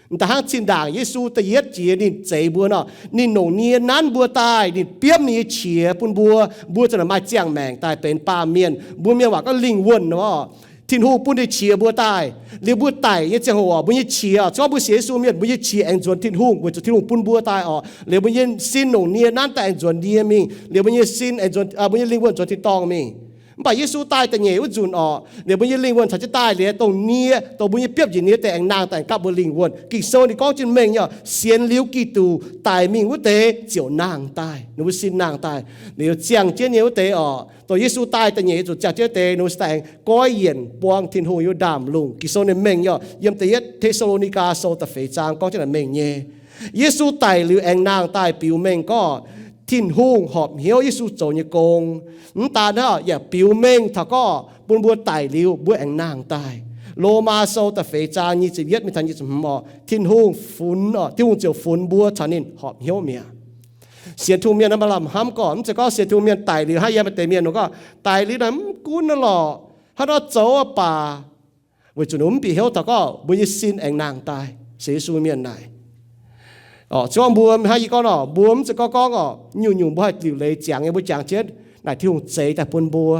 M'daaih hnangv zinh ndaangc Yesu da'yietv jiex ninh zeix mbuo nor, ninh longc nie nanv mbuo daaih, ninh biomv ninh nyei qiex bun mbuo, mbuo ziouc maaih ziangh maengc daaih benx baamh mienh. Mbuo mienh waac gorngv lingh wuonh nor. Tin-Hungh bun ninh qiex mbuo daaih. Liuz mbuo daic nyei ziangh hoc oc, mbuo nyei qiex oc, se gorngv mbuo sienx Yesu mienh, mbuo nyei qiex aengx nzuonx Tin-Hungh weic zuqc Tin-Hungh bun mbuo daaih oc. Liuz mbuo nyei sin longc nie nanv daaih aengx nzuonx nie mingh. Liuz mbuo nyei sin aengx nzuonx, mbuo nyei lingh wuonh nzuonx tin-dorngh mingh. Mv baac Yesu daaih da'nyeic wuov nzunc oc, liuz mbuo nyei lingh wuonh caux jienv daaih liuz, dongh nie, dongh mbuo nyei biopv njiec nie deix aengx nangh daaih aengx gapv mbuo lingh wuonh. Ging-Sou ninh gorngv jienv mengh nyei oc, sienx liuz Giduc daic mingh wuov deix ziouc nangh daaih, ninh mbuo sin nangh daaih. Liuz ziangh jienv nyei wuov deix oc, dongh Yesu daaih da'nyeic nzunc ziangh jienv deix, ninh mbuo sin daaih aengx goiv yienc buang Tin-Hungh yiem ndaamv-lungh. Ging-Sou ninh mengh nyei oc, yiem Da'yietv Te^saa^lo^ni^gaa Sou da'feix zaang gorngv jienv naaic mengh nyei. Yesu daic liuz aengx nangh daaih biux mengh gorngv Tin-Hungh horpc hnyouv Yesu zoux nyei gong. Mv daan hnangv, yaac biux mengh taux gorngv bun mbuo daic liuz mbuo aengx nangh daaih. Lomaa Sou da'feix zaang nyic ziepc yietv mingh taux nyic ziepc hmz oc, Tin-Hungh funx, Tin-Hungh ziouc funx mbuo caux ninh horpc hnyouv mi'aqv. Sienx Tin-Hungh mienh naaiv maaih lamh hnamv gorngv, mv zeiz gorngv sienx Tin-Hungh mienh daic liuz hnangv yiem maaih deix mienh gorngv, daic liuz naaic mv gunv naaiv lorqc, hnangv nor zoux baac, weic zuqc ninh mv bieqc hnyouv taux gorngv mbuo nyei sin aengx nangh daaih. Sienx Yesu mienh naaic, se gorngv mbuo hnangv yie gorngv nor, mbuo mv zeiz gorngv gorngv oc, nyungc-nyungc mbuo haih liuc leiz ziangx nyei, mbuo jangx jienv naaic Tin-Hungh zeix daaih bun mbuo.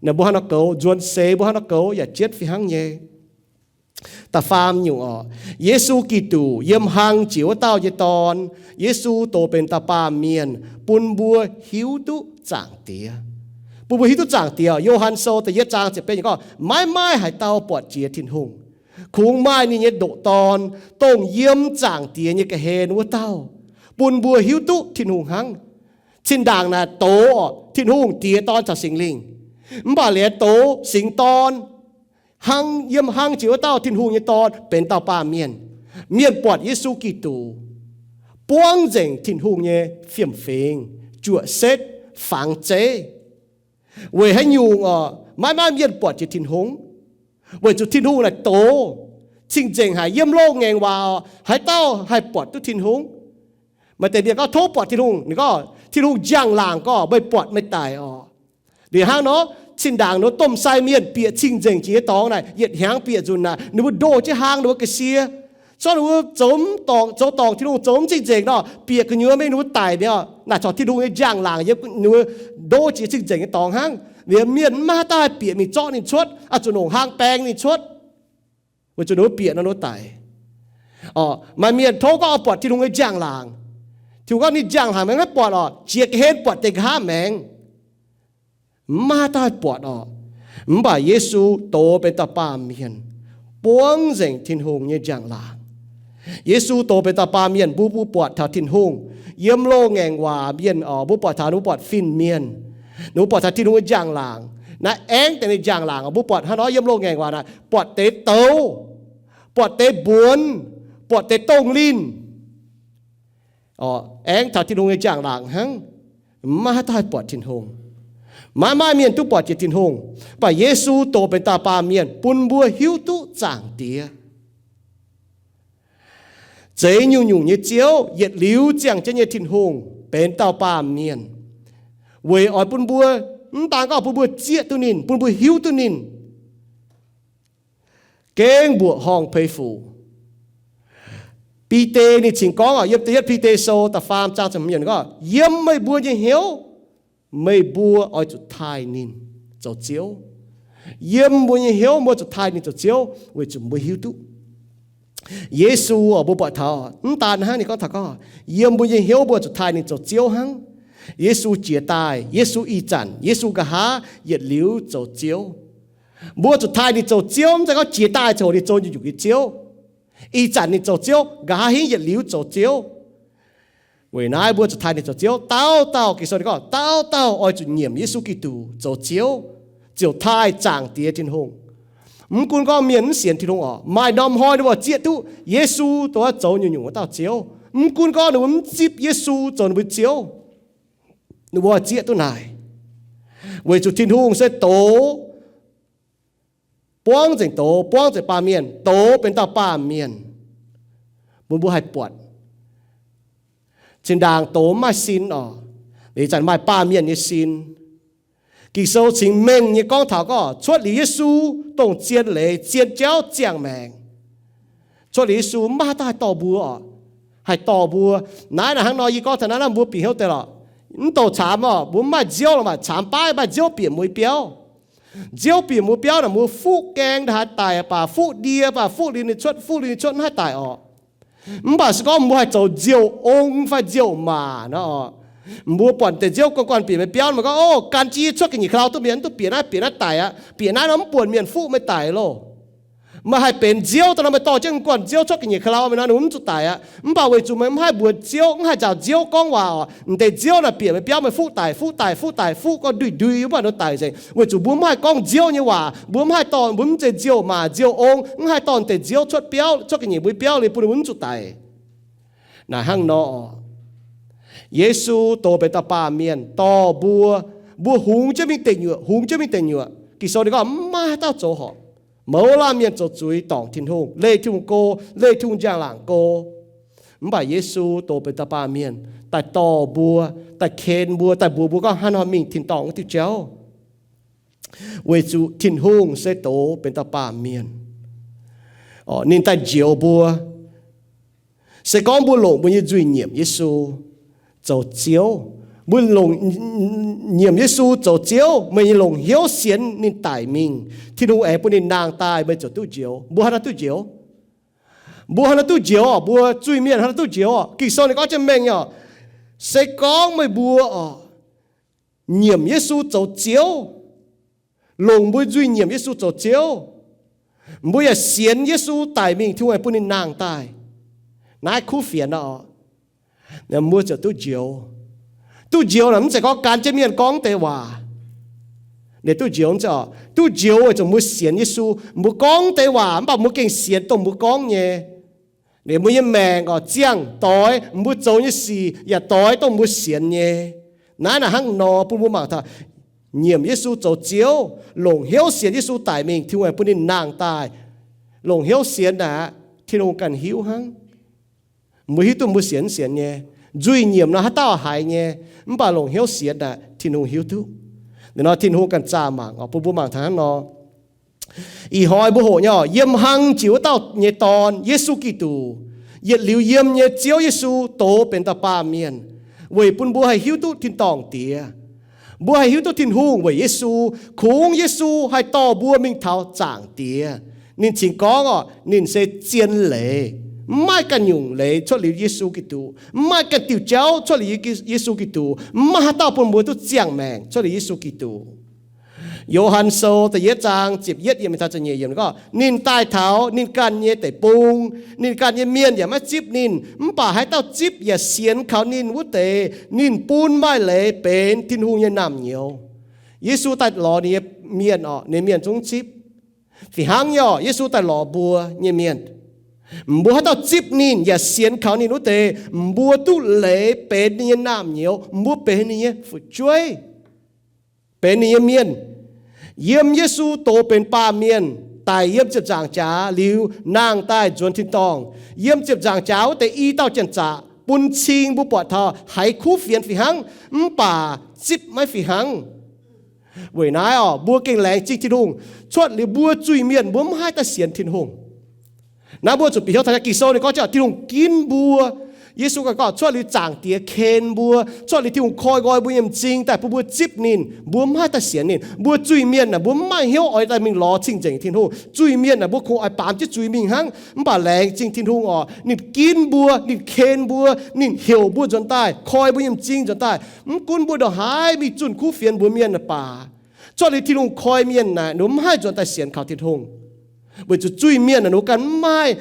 Naaic mbuo hnangv nor goux, nzuonx seix mbuo hnangv nor goux yaac jienv fih hnangv nyei. Da'faam nyungc oc, Yesu Giduc, yiem hlang jiex wuov dauh nyei Dorn. Yesu dox benx dauh baamh mienh bun mbuo hiuv duqv Zaangc Diex. Bun mbuo hiuv duqv Zaangc Diex. Yo^han Sou da'yietv zaang ziepc betv gorngv, Maiv maaih haaix dauh buatc jiex Tin-Hungh, kungx maaih ninh nyei ndoqc Dorn, dongh yiem Zaangc Diex nyei ga'hlen wuov dauh, bun mbuo hiuv duqv Tin-Hungh hnangv. Zinh ndaangc naaic doz Tin-Hungh Diex, Dorn caux Singx Lingh. Mv baac liuz doz Singx Dorn, hlang, yiem hlang jiex wuov dauh Tin-Hungh nyei Dorn benx dauh baamh mienh. Mienh buatc Yesu Giduc, buangv nzengc Tin-Hungh nyei fiem-fingx, juoqc setv, fangx zeiv. Weic haaix nyungc oc? Maiv maaih mienh buatc jiex Tin-Hungh. Weic zuqc Tin-Hungh naaic doz, cing-nzengc haic. Yiem loz-ngaengc waac oc, haaix dauh haih buatc duqv Tin-Hungh? Maaih deix mienh gorngv, Tov buatc Tin-Hungh. Ninh gorngv, Tin-Hungh njang-laangc gorngv, meih buatc meih daic oc. Liuz hnangv nor, zinh ndaangc nor domh sai mienh bieqc cing-nzengc jiex nyei dorngx naaic, yietc hnyangx bieqc nzunc naaic, ninh mbuo ndoh jienv hlang ninh mbuo ga'sie. Se gorngv ninh mbuo zoux mv dorngc, zoux dorngc Tin-Hungh, zoux mv cing-nzengc nor, bieqc gu'nyuoz mingh ninh mbuo daic mi'aqv. Naaic corc Tin-Hungh nyei njang-laangc yiem ninh mbuo ndoh jiex cing-nzengc nyei dorngx hnangv. Liuz mienh mv maaih dauh haih bieqc mingh zorqv ninh cuotv, oix zuqc longc hlang baeng ninh cuotv, weic zuqc ninh mbuo bieqc nor ninh mbuo daic. Maaih mienh tov gorngv oix buatc Tin-Hungh nyei njang-laangc. Tin-Hungh gorngv ninh njang-laangc maiv haih buatc oc, jiex ga'hlen buatc deix nqa'haav maengx. Mv maaih dauh haih buatc oc. Mv baac Yesu doz benx dauh baamh mienh, buangv nzengc Tin-Hungh nyei njang-laangc. Yesu doz benx dauh baamh mienh, mbuo, mbuo buatc taux Tin-Hungh. Yiem loz-ngaengc waac mienh oc, mbuo buatc taux, mbuo buatc fin-mienh. Ninh mbuo buatc taux Tin-Hungh nyei njang-laangc. Naaiv aengx deix ninh njang-laangc oc, mbuo buatc hnangv nor yiem loz-ngaengc waac naaic, buatc deix douz, buatc deix mbuonx, buatc deix dongh linh. Aengx taux Tin-Hungh nyei njang-laangc hnangv. Maiv maaih dauh haih buatc Tin-Hungh. Maiv maaih mienh duqv buatc jiex Tin-Hungh. Mv baac Yesu doz benx dauh baamh mienh bun mbuo hiuv duqv Zaangc Diex. Zeiz nyungc-nyungc nyei Ziouv, yietc liuz ziangh jienv nyei Tin-Hungh, benx dauh baamh mienh, weic oix bun mbuo, mv daan gorngv bun mbuo zieqv duqv ninh, bun mbuo hiuv duqv ninh, gengh mbuoqc horngh peix fuc. Bide ninh cingx gorngv oc, yiem da'yietv Bide sou da'faam zaang ziepc hmz yiemc gorngv, yiem meih mbuo nyei hnyouv meih mbuo oix zuqc taaih ninh zoux Ziouv. Yiem mbuo nyei hnyouv mbuo zuqc taaih ninh zoux Ziouv weic zuqc mbuo hiuv duqv Yesu oc, mbuo buatc taux mv daan hnangv ninh gorngv taux gorngv, yiem mbuo nyei hnyouv mbuo zuqc taaih ninh zoux Ziouv hnangv. Yesu jiex daaih, Yesu ih zanc, Yesu nqa'haav yietc liuz zoux Ziouv. Mbuo zuqc taaih ninh zoux Ziouv, mv zeiz gorngv jiex daaih ziouc ninh zoux nyungc-nyungc nyei Ziouv. Ih zanc ninh zoux Ziouv, nqa'haav hingv yietc liuz zoux Ziouv. Weic naaiv mbuo zuqc taaih ninh zoux Ziouv. Dauh dauh, Ging-Sou ninh gorngv, dauh dauh oix zuqc nyiemc Yesu Giduc zoux Ziouv, ziouc taaih Zaangc Diex Tin-Hungh. Mv gunv gorngv mienh mv sienx Tin-Hungh oc, maaih norm hnoi ninh mbuo zieqv duqv Yesu dongh zoux nyungc-nyungc wuov dauh Ziouv. Mv gunv gorngv ninh mbuo mv zipv Yesu zoux ninh mbuo Ziouv, ninh mbuo zieqv duqv naaic. Weic zuqc Tin-Hungh se doz, buangv nzengc doz, buangv nzengc baamh mienh, doz benx dauh baamh mienh bun mbuo haih buatc. Zinh ndaangc doz mv maaih sin oc, ih zanc maaih baamh mienh nyei sin. Ging-Sou cingx mengh nyei gorngv taux gorngv, cuotv liuz Yesu dongh zien leiz, zien jauv, ziangh maengc. Cuotv liuz Yesu mv maaih haaix dauh haih dorh mbuo oc, haih dorh mbuo. Naaiv naaic hnangv nor yie gorngv taux naaiv, mbuo bieqc hnyouv deix lorqc. Mv douc caamx oc, mbuo mv maaih nziouv lorqc, maaih caamx baav maaih nziouv bieqc mbuo nyei biauv. Nziouv bieqc mbuo biauv naaic, mbuo fuqv gaeng ndaaih haih daic baac, fuqv ndie baac, fuqv liuz ninh cuotv, fuqv liuz ninh cuotv, mv haih daic oc. Mv baac se gorngv mbuo haih zoux nziouv ong fai nziouv maac nor oc, mbuo buatc deix nziouv guanh guanh bieqc mbuo biauv, mbuo gorngv, o, gan jienv yie cuotv ga'nyiec ka'lau duqv mienh, mv duqv bieqc naaiv, bieqc naaiv daic aqv, bieqc naaiv nor mv buonc mienh fuqv meih daic loh. Meih haih benx nziouv daaih nor, meih dorh jienv guanh nziouv cuotv ga'nyiec ka'lau mingh nor, ninh mbuo mv zuqc daic aqv. Mv baac weic zuqc meih mv haih mbuox nziouv, mv haih nzaaux nziouv gorngv waac oc, m'deix nziouv naaic bieqc meih biauv, meih fuqv daic, fuqv daic, fuqv daic, fuqv gorngv nduih nduih, mv baac ninh daic nzengc. Weic zuqc mbuo mv haih gorngv nziouv nyei waac, mbuo mv haih dorh, mbuo mv zeiz nziouv maac nziouv ong, mv haih dorh m'deix nziouv cuotv biauv, cuotv ga'nyiec mbuo biauv liuz bun ninh mbuo mv zuqc daic. Naaic hnangv nor oc, Yesu doz benx dauh baamh mienh dorh mbuo, mbuo hungx jienv mingh deic nyuoqc, hungx jienv mingh deic nyuoqc. Ging-Sou ninh gorngv mv maaih haaix dauh zoux horpc. Mouz laanh mienh zoux zuiz dorngc Tin-Hungh, leih Tin-Hungh go, leih Tin-Hungh njang-laangc go. Mv baac Yesu doz benx dauh baamh mienh daaih dorh mbuo, daaih ken mbuo, daaih mbuox mbuo gorngv haaix nor mingh tin-dorngh wuov diuh jauv. Weic zuqc Tin-Hungh se doz benx dauh baamh mienh, ninh daaih njoux mbuo. Se gorngv mbuo longc mbuo nyei nzuih nyiemc Yesu zoux Ziouv, mbuo longc, nyiemc Yesu zoux Ziouv, meih nyei longc hnyouv sienx ninh daic mingh, Tin-Hungh aengx bun ninh nangh daaih, meih ziouc duqv njoux. Mbuo haaix nor duqv njoux? Mbuo haaix nor duqv njoux oc? Mbuo zuiz-mienh haaix nor duqv njoux oc? Ging-Sou ninh gorngv jienv mengh oc, se gorngv meih mbuo oc, nyiemc Yesu zoux Ziouv, longc mbuo nzuih nyiemc Yesu zoux Ziouv, mbuo yaac sienx Yesu daic mingh, Tin-Hungh aengx bun ninh nangh daaih, naaiv kuv fienx oc, mbuo ziouc duqv njoux. Duqv njoux naaic mv zeiz gorngv gan jienv mienh gorngv deix waac, ninh duqv njoux, mv zeiz oc. Duqv njoux weic zuqc mbuo sienx Yesu. Mbuo gorngv deix waac mv baac mbuo gengh sienx dongh mbuo gorngv nyei. Ninh mbuo nyei maengc oc, ziangh doix, mbuo zoux nyei sic yaac doix dongh mbuo sienx nyei. Naaiv naaic hnangv nor bun mbuo mangc taux nyiemc Yesu zoux Ziouv, longc hnyouv sienx Yesu daic mingh, Tin-Hungh aengx bun ninh nangh daaih. Longc hnyouv sienx naaic, Tin-Hungh ganh hiuv hnangv. Mbuo hiuv duqv mbuo sienx mv sienx nyei. Nzuih nyiemc nor haaix dauh haiz nyei, mv baac longc hnyouv sienx naaic Tin-Hungh hiuv duqv. Ninh nor Tin-Hungh ganh zaah mangc oc, bun mbuo mangc taux hnangv nor. Ih hnoi mbuo hoqc nyei oc, yiem hlang jiex wuov dauh nyei Dorn, Yesu Giduc, yietc liuz yiem nyei Ziouv Yesu doz benx dauh baamh mienh, weic bun mbuo haih hiuv duqv tin-dorngh Diex. Mbuo haih hiuv duqv Tin-Hungh weic Yesu, kungx Yesu haih dorh mbuo mingh taux Zaangc Diex. Ninh cingx gorngv oc, ninh se zien leiz. Mv maaih ganh nyungc leiz cuotv liuz Yesu Giduc. Mv maaih ganh diuh jauv cuotv liuz Yesu Giduc. Mv maaih haaix dauh bun mbuo duqv ziangh maengc cuotv liuz Yesu Giduc. Yo^han Sou da'yietv zaang ziepc yietv yiemc taux ziepc nyeic yiemc gorngv, ninh daaih taux ninh ganh nyei deic-bung, ninh ganh nyei mienh yaac maiv zipv ninh. Mv baac haaix dauh zipv yaac sienx kaux ninh wuov deix, ninh bun maaih leiz benx Tin-Hungh nyei naamh nyouz. Yesu daaih lorz ninh nyei mienh oc, ninh mienh zungv zipv. Fih hnangv nyei oc, Yesu daaih lorz mbuo nyei mienh. Mbuo haaix dauh zipv ninh yaac sienx kaux ninh wuov deix, mbuo duqv leiz benx ninh nyei naamh nyouz, mbuo benx ninh nyei fu'jueiv, benx ninh nyei mienh. Yiem Yesu doz benx baamh mienh, daic yiem ziepc nzaangc jaax liuz, nangh daaih nzuonx tin-dorngh. Yiem ziepc nzaangc jaax wuov deix i dauh janx-zaqc bun cing mbuo buatc taux haiz kuv fienx fih hnangv, mv baac zipv maiv fih hnangv. Weic naaiv oc, mbuo gengh laengz zingh Tin-Hungh. Cuotv liuz mbuo zuiz-mienh, mbuo mv haih daaih sienx Tin-Hungh. Naaiv mbuo zuqc bieqc hnyouv taux Ging-Sou ninh gorngv, Tin-Hungh ginv mbuo. Yesu gorngv cuotv liuz Zaangc Diex ken mbuo, cuotv liuz Tin-Hungh koi nqoi mbuo nyei m'zing daaih bun mbuo zipv ninh. Mbuo mv haih daaih sienx ninh. Mbuo zuiz-mienh naaic, mbuo mv maaih hnyouv oix daaih mingh lorz cing-nzengc Tin-Hungh. Zuiz-mienh naaic, mbuo kungx oix baamz jienv zuiz mingh hnangv. Mv baac laengz zingh Tin-Hungh orqc, ninh ginv mbuo, ninh ken mbuo, ninh heuc mbuo nzuonx daaih, koi mbuo nyei m'zing nzuonx daaih. Mv gunv mbuo ndongc haaix mingh zunh kuv fienx mbuox mienh naaic baac, cuotv liuz Tin-Hungh koi mienh naaic, ninh mbuo mv haih nzuonx daaih sienx kaux Tin-Hungh. Weic zuqc zuiz-mienh naaic ninh mbuo ganh mv maaih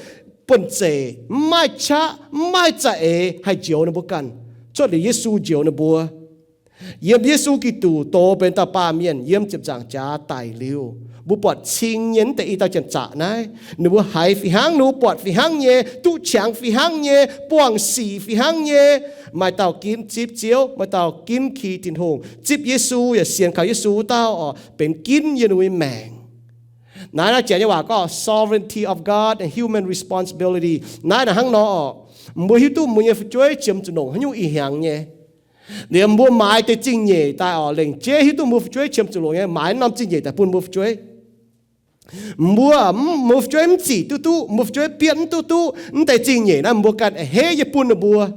buonv-zeic, mv maaih qaqv, mv maaih za'eix haih njoux ninh mbuo ganh. Cuotv liuz Yesu njoux ninh mbuo. Yiem Yesu Giduc doz benx dauh baamh mienh yiem ziepc nzaangc jaax daic liuz, mbuo buatc cing nyei naaiv deix i dauh janx-zaqc naaiv, ninh mbuo haiz fih hnangv, ninh mbuo buatc fih hnangv nyei, duqv qangx fih hnangv nyei, buangh sic fih hnangv nyei. Maaih dauh ginv zipv Ziouv, maaih dauh ginv ki Tin-Hungh. Zipv Yesu yaac sienx kaux Yesu wuov dauh orqc, benx ginv yiem ninh mbuo nyei maengc. Naaiv, naaiv janx nyei waac gorngv sovereignty of God and human responsibility. Naaiv naaic hnangv nor orqc, mbuo hiuv duqv mbuo nyei fu'jueiv qiemx zuqc longc haaix nyungc ih hnyangx nyei. Liemh mbuo maaiz deix zingh nyeic daaih orqc, lengc jeiv hiuv duqv mbuo fu'jueiv qiemx zuqc longc nyei, maaiz norm zingh nyeic daaih bun mbuo fu'jueiv. Mbuo, mbuo fu'jueiv mv zic duqv duqv, mbuo fu'jueiv bietv mv duqv duqv, mv deix zingh nyeic naaiv mbuo ganh a'hneiv nyei bun ninh mbuo.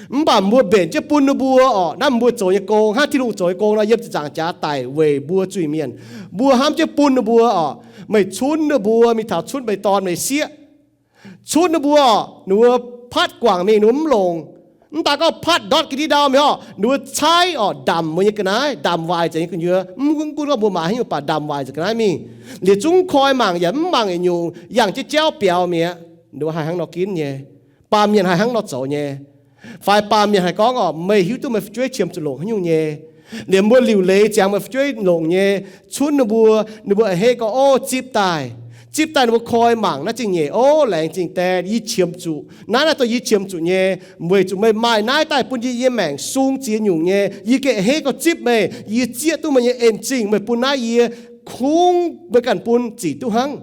Mv baac mbuo mbenc jienv bun ninh mbuo orqc, naaiv mbuo zoux nyei gong, hnangv Tin-Hungh zoux nyei gong nor, yiem ziepc nzaangc jaax daic weic mbuo zuiz-mienh. Mbuo hnamv jienv bun ninh mbuo orqc, meih cunv ninh mbuo mingh taux cunv meih dorn meih sieqv. Cunv ninh mbuo orqc, ninh mbuo patv guangc mingh ninh mbuo mv longc. Mv daaih gorngv patv ndortv ga'ndiev ndau mingh orqc, ninh mbuo caaiv orqc, ndamc mbuo nyei ga'naaiv, ndamc waaic nzengc nyei gu'nyuoz. Mv gunv gorngv mbuo maaiz haaix nyungc baac ndamc waaic nzengc ga'naaiv mingh. Liuz zungv koi mangc yaac mv mangc yietc nyungc, yangh jienv jauv biaux mi'aqv. Ninh mbuo haih hnangv nor ginv nyei. Baamh mienh haih hnangv nor zoux nyei. Fai baamh mienh haih gorngv orqc, meih hiuv duqv meih fu'jueiv qiemx zuqc longc haaix nyungc nyei. Liemh mbuo liuc leiz ziangx meih fu'jueiv longc nyei, cunv ninh mbuo, ninh mbuo a'hneiv gorngv, Ov, zipv daaih. Zipv daaih ninh mbuo koi mangc naaiv zingh nyeic, Ov, laengz zingh deix, yie qiemx zuqc. Naaiv, naaiv dongh yie qiemx zuqc nyei. Weic zuqc meih maaih naaiv daaih bun yie nyei maengc sung ziex nyungc nyei. Yie gengh a'hneiv gorngv zipv meih. Yie zieqv duqv meih nyei en-zingh, meih bun naaiv yie, kungx meih ganh bun zic duqv hnangv.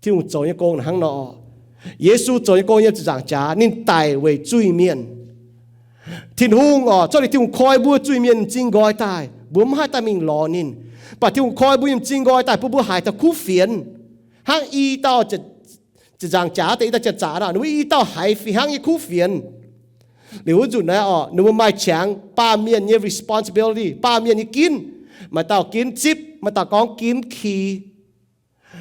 Tin-Hungh zoux nyei gong hnangv nor. Yesu zoux nyei gong yiem ziepc nzaangc jaax, ninh daic weic zuiz-mienh. Tin-Hungh orqc, zorqv liuz Tin-Hungh koi mbuo zuiz-mienh m'zing nqoi daaih, mbuo mv haih daaih mingh lorz ninh. Mv baac Tin-Hungh koi mbuo nyei m'zing nqoi daaih bun mbuo haiz taux kuv fienx. Hnangv i dauh ziepc nzaangc jaax deix i dauh janx-zaqc nor, ninh mbuo i dauh haiz fih hnangv nyei kuv fienx. Liuz wuov nzunc naaiv orqc, ninh mbuo maaih qangx baamh mienh nyei responsibility, baamh mienh nyei ginv. Maaih dauh ginv zipv, maaih dauh gorngv ginv ki.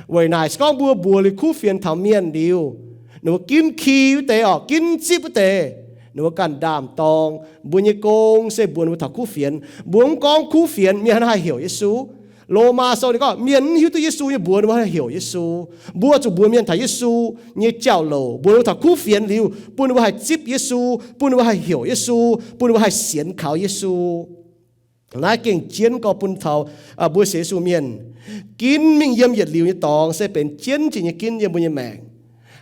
Weic naaic se gorngv mbuo mbuox liuz kuv fienx taux mienh liuz, ninh mbuo ginv ki wuov deix orqc, ginv zipv wuov deix, ninh mbuo ganh ndaam-dorng. Mbuo nyei gong se mbuox ninh mbuo taux kuv fienx. Mbuo mv gorngv kuv fienx, mienh haaix nor haih heuc Yesu? Lomaa Sou ninh gorngv mienh mv hiuv duqv Yesu nyei mbuox ninh mbuo haih heuc Yesu. Mbuo zuqc mbuox mienh taux Yesu nyei jauv-louc, mbuox ninh mbuo taux kuv fienx liuz, bun ninh mbuo haih zipv Yesu, bun ninh mbuo haih heuc Yesu, bun ninh mbuo haih sienx kaux Yesu. Naaiv gengh jienv gorx bun taux mbuo sienx Yesu mienh. Ginv mingh yiem yietc liuz nyei dorngx se benx jienv jiex nyei ginv yiem mbuo nyei maengc.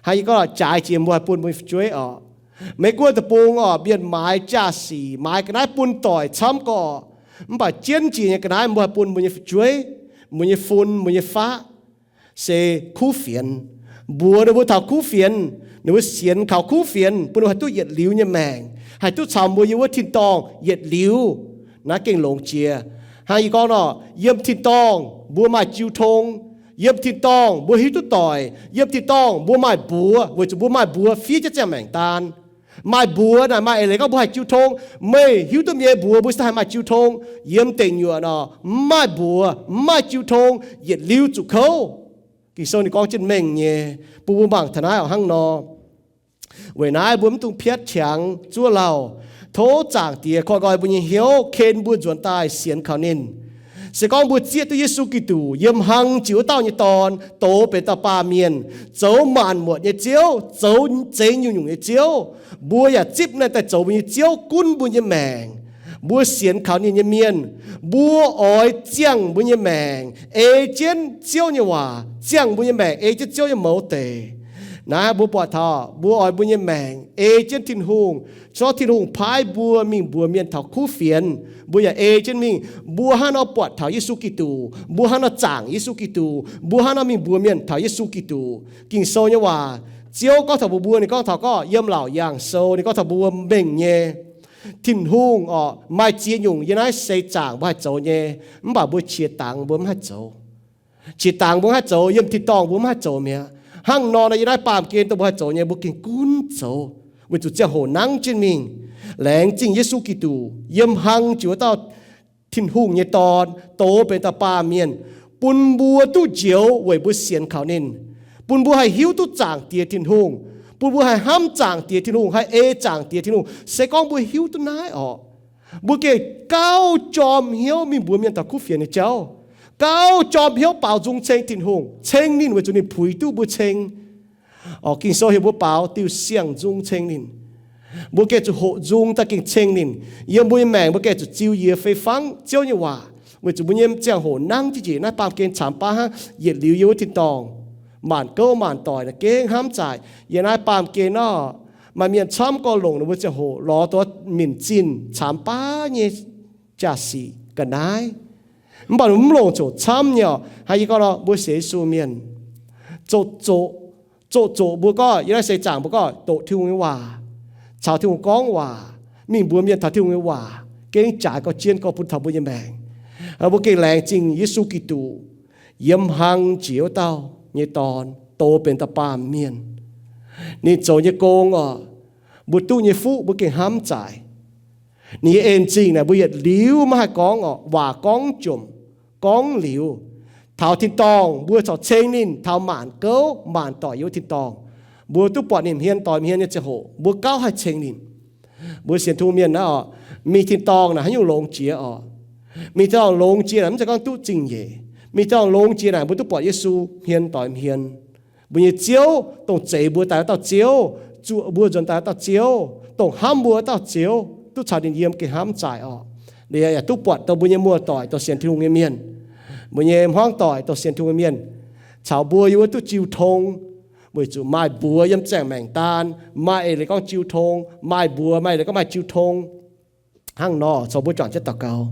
Hnangv yie gorngv jaaix jiex mbuo haih bun mbuo nyei fu'jueiv orqc. Meih guoqv deic-bung orqc, mienh maaiz jaa-sic, maaiz ga'naaiv bun doic camv gorx. Mv baac jienv jiex nyei ga'naaiv mbuo haih bun mbuo nyei fu'jueiv, mbuo nyei fun, mbuo nyei faqv, se kuv fienx. Mbuox ninh mbuo taux kuv fienx, ninh mbuo sienx kaux kuv fienx, bun ninh mbuo haih duqv yietc liuz nyei maengc, haih duqv caux mbuo yiem wuov tin-dorngh yietc liuz. Naaiv gengh longx jiex. Hnangv yie gorngv nor, yiem tin-dorngh mbuo maaih jiu tong. Yiem tin-dorngh mbuo hiuv duqv doic. Yiem tin-dorngh mbuo maaih mbuox, weic zuqc mbuo maaih mbuox fiev jienv ziangh maengc daan. Maaih mbuox naaic maaih eix leiz gorngv mbuo haih jiu tong. Meih hiuv duqv mienh nyei mbuox mbuo se haih maaih jiu tong. Yiem deic nyuoqc nor, mv maaih mbuox, mv maaih jiu tong, yietc liuz zuqc kouv. Ging-Sou ninh gorngv jienv mengh nyei, bun mbuo mangc taux naaiv orqc hnangv nor. Weic naaiv mbuo mv dungx piatv qangx zuov lauh. Tov Zaangc Diex koi nqoi mbuo nyei hnyouv, ken mbuo nzuonx daaih sienx kaux ninh. Se gorngv mbuo zieqv duqv Yesu Giduc yiem hlang jiex wuov dauh nyei Dorn, doz benx dauh baamh mienh, zoux maanc muotc nyei Ziouv, zoux zeix nyungc-nyungc nyei Ziouv, mbuo yaac zipv naaiv daaih zoux mbuo nyei Ziouv gunv mbuo nyei maengc. Mbuo sienx kaux ninh nyei mienh, mbuo oix ziangh mbuo nyei maengc ei jienv Ziouv nyei waac, ziangh mbuo nyei maengc ei jienv Ziouv nyei mouz deic. Naaiv mbuo buatc taux mbuo oix mbuo nyei maengc ei jienv Tin-Hungh, zorqv Tin-Hungh paaiv mbuo mingh mbuox mienh taux kuv fienx, mbuo yaac ei jienv mingh. Mbuo hnangv nor buatc taux Yesu Giduc, mbuo hnangv nor zaangc Yesu Giduc, mbuo hnangv nor mingh mbuox mienh taux Yesu Giduc. Ging-Sou nyei waac, Ziouv gorngv taux mbuox mbuo, ninh gorngv taux gorngv yiem Laauc Yaangh Sou, ninh gorngv taux mbuo mengh nyei, Tin-Hungh orqc, maaih ziex nyungc yiem naaiv seix zaangc mbuo haih zoux nyei, mv baac mbuo qiex dangx mbuo mv haih zoux. Qiex dangx mbuo mv haih zoux, yiem tin-dorngh mbuo mv haih zoux mi'aqv. Hnangv nor, yiem naaiv baamh gen dongh mbuo haih zoux nyei, mbuo gengh gunv zoux, weic zuqc ziangh hoc nangv jienv mingh. Laengz zingh Yesu Giduc, yiem hlang jiex wuov dauh Tin-Hungh nyei Dorn, douz benx dauh baamh mienh, bun mbuo duqv njoux weic mbuo sienx kaux ninh, bun mbuo haih hiuv duqv Zaangc Diex Tin-Hungh, bun mbuo haih hnamv Zaangc Diex Tin-Hungh, haih ei Zaangc Diex Tin-Hungh. Se gorngv mbuo hiuv duqv naaiv orqc, mbuo gengh gauh jorm hnyouv mingh mbuox mienh taux kuv fienx nyei jauv, gauh jorm hnyouv baaux nzung ceng Tin-Hungh, ceng ninh weic zuqc ninh puix duqv mbuo ceng. Orqc, Ging-Sou heuc mbuo baaux diuh siang-nzung ceng ninh. Mbuo gengh zuqc hoqc nzung daaih gengh ceng ninh. Yiem mbuo nyei maengc mbuo gengh zuqc ziux yie fei fangv Ziouv nyei waac, weic zuqc mbuo nyei ziangh hoc nangv jienv njiec naaiv baamh gen camx baav hnangv. Yietc liuz yiem wuov tin-dorngh maanc gouv maanc doic naaic gengh hnamv zaaic. Yiem naaiv baamh gen nor, maaih mienh camv gorx longc ninh mbuo ziangh hoc lorz duqv minc zinh camx baav nyei jaa-sic ga'naaiv. Mv baac mv longc zoqc camv nyei orqc. Hnangv yie gorngv nor, mbuo sienx Yesu mienh zoqc, zoqc, zoqc, zoqc mbuo gorngv yiem naaiv seix zaangc mbuo gorngv doqc Tin-Hungh nyei waac, caux Tin-Hungh gorngv waac, mingh mbuox mienh taux Tin-Hungh nyei waac, gengh jaaix gauh jien gorx bun taux mbuo nyei maengc. Mbuo gengh laengz zingh Yesu Giduc, yiem hlang jiex wuov dauh nyei Dorn, douz benx dauh baamh mienh. Ninh zoux nyei gong orqc, mbuo duqv nyei fuqv mbuo gengh hnamv zaaic. Ninh nyei en zingh naaic mbuo yietc liuz maiv haih gorngv orqc, waac gorngv jomc, gorngv liuz. Taux tin-dorngh mbuo corc ceng ninh taux maanc gouv maanc doic yiem wuov tin-dorngh, mbuo duqv buatc ninh hmien doix hmien nyei ziangh hoc mbuo gauh haih ceng ninh. Mbuo sienx Tin-Hungh mienh naaiv orqc, mingh tin-dorngh naaic haaix nyungc longx jiex orqc? Mingh tin-dorngh longx jiex naaic mv zeiz gorngv duqv zingh nyeic. Mingh tin-dorngh longx jiex naaic mbuo duqv buatc Yesu hmien doix hmien. Mbuo nyei Ziouv, dongh zeix mbuo daaih wuov dauh Ziouv, zuoqc mbuo nzuonx daaih wuov dauh Ziouv, dongh hnamv mbuo wuov dauh Ziouv, duqv caux ninh yiem gengh hnamv zaaic orqc. Liuz yaac duqv buatc dongh mbuo nyei muoz-doic dongh sienx Tin-Hungh nyei mienh, mbuo nyei hmuangv doic dongh sienx Tin-Hungh nyei mienh, caux mbuo yiem wuov duqv jiu tong, weic zuqc maaih mbuox yiem ziangh maengc daan, maaih eix leiz gorngv jiu tong, maaih mbuox maaih eix leiz gorngv maaih jiu tong. Hnangv nor corc mbuo juangc jienv daux gaux.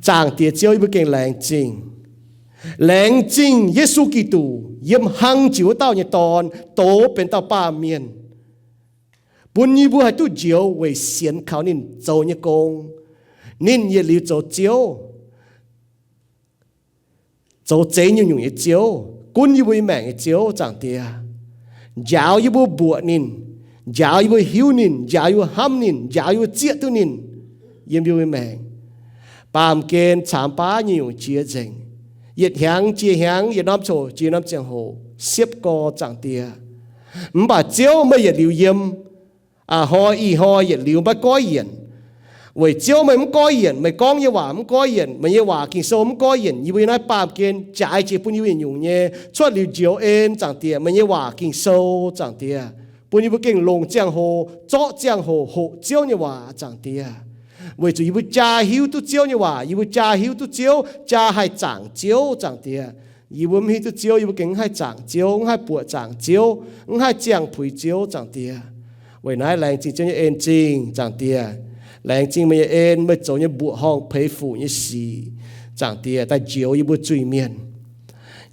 Zaangc Diex Ziouv, yie mbuo gengh laengz zingh. Laengz zingh Yesu Giduc, yiem hlang jiex wuov dauh nyei Dorn, douz benx dauh baamh mienh, bun yie mbuo haih duqv njoux weic sienx kaux ninh zoux nyei gong. Ninh yietc liuz zoux Ziouv, zoux zeix nyungc-nyungc nyei Ziouv, gunv yie mbuo nyei maengc nyei Ziouv, Zaangc Diex. Njaaux yie mbuo mbuoqc ninh, njaaux yie mbuo hiuv ninh, njaaux yie mbuo hnamv ninh, njaaux yie mbuo zieqv duqv ninh yiem yie mbuo nyei maengc. Baamh gen caamx baav nyungc-nyungc jiex nzengc, yietc hnyangx jiex hnyangx, yietc norm coc jiex norm ziangh hoc, siepv gorx, Zaangc Diex. Mv baac Ziouv, meih yietc liuz yiem, a'hnoi ih hnoi yietc liuz maiv goiv yienc. Weic Ziouv meih mv goiv yienc, meih gorngv nyei waac mv goiv yienc, meih nyei waac Ging-Sou mv goiv yienc, yie mbuo yiem naaiv baamh gen jaaix jiex bun yie mbuo yietc nyungc nyei cuotv liuz njoux en, Zaangc Diex, meih nyei waac Ging-Sou, Zaangc Diex, bun yie mbuo gengh longc ziangh hoc, zorqv ziangh hoc hoqc Ziouv nyei waac, Zaangc Diex. Weic zuqc yie mbuo jaa hiuv duqv Ziouv nyei waac, yie mbuo jaa hiuv duqv Ziouv, jaa haih zaangc Ziouv, Zaangc Diex. Yie mbuo mv hiuv duqv Ziouv, yie mbuo gengh mv haih zaangc Ziouv, mv haih buoqc zaangc Ziouv, mv haih ziangh puix Ziouv, Zaangc Diex. Weic naaiv laengz zingh Ziouv nyei en zingh, Zaangc Diex. Laengz zingh meih nyei en, meih zoux nyei mbuoqc horngh peix fuc nyei sic, Zaangc Diex, daaih njoux yie mbuo zuiz-mienh.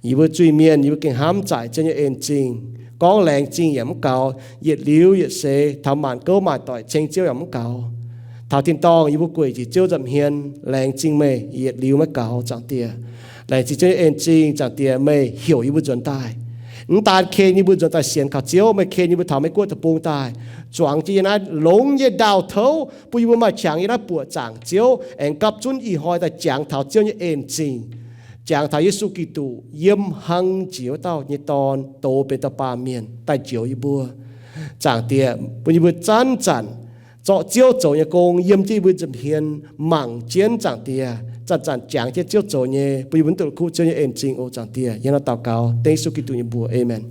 Yie mbuo zuiz-mienh, yie mbuo gengh hnamv zaaic Ziouv nyei en zingh. Gorngv laengz zingh yaac mv gaux, yietc liuz yietc seix taux maanc gouv maanc doic ceng Ziouv yaac mv gaux. Taux tin-dorngh yie mbuo gueic njiec Ziouv nza'hmien, laengz zingh meih yietc liuz maiv gaux, Zaangc Diex. Laengz zingh Ziouv nyei en zingh, Zaangc Diex, meih heuc yie mbuo nzuonx daaih. Mv daan ken yie mbuo nzuonx daaih sienx kaux Ziouv, meih ken yie mbuo taux Meiv Guoqv deic-bung daaih, zuangx jienv yiem naaiv longx nyei ndaauh touv, bun yie mbuo maaih qangx yiem naaiv buoqc zaangc Ziouv, aengx gapv zunv ih hnoi daaih jangx taux Ziouv nyei en zingh, jangx taux Yesu Giduc, yiem hlang jiex wuov dauh nyei Dorn, douz benx dauh baamh mienh daaih njoux yie mbuo. Zaangc Diex, bun yie mbuo zanc-zanc zorqv Ziouv zoux nyei gong yiem jienv yie mbuo nza'hmien mangc jienv, Zaangc Diex, zanc-zanc jangx jienv Ziouv zoux nyei, bun yie mbuo duqv kuv Ziouv nyei en zingh oc, Zaangc Diex. Yie hnangv naaiv daux gaux dengv Yesu Giduc nyei mbuox. Aamen.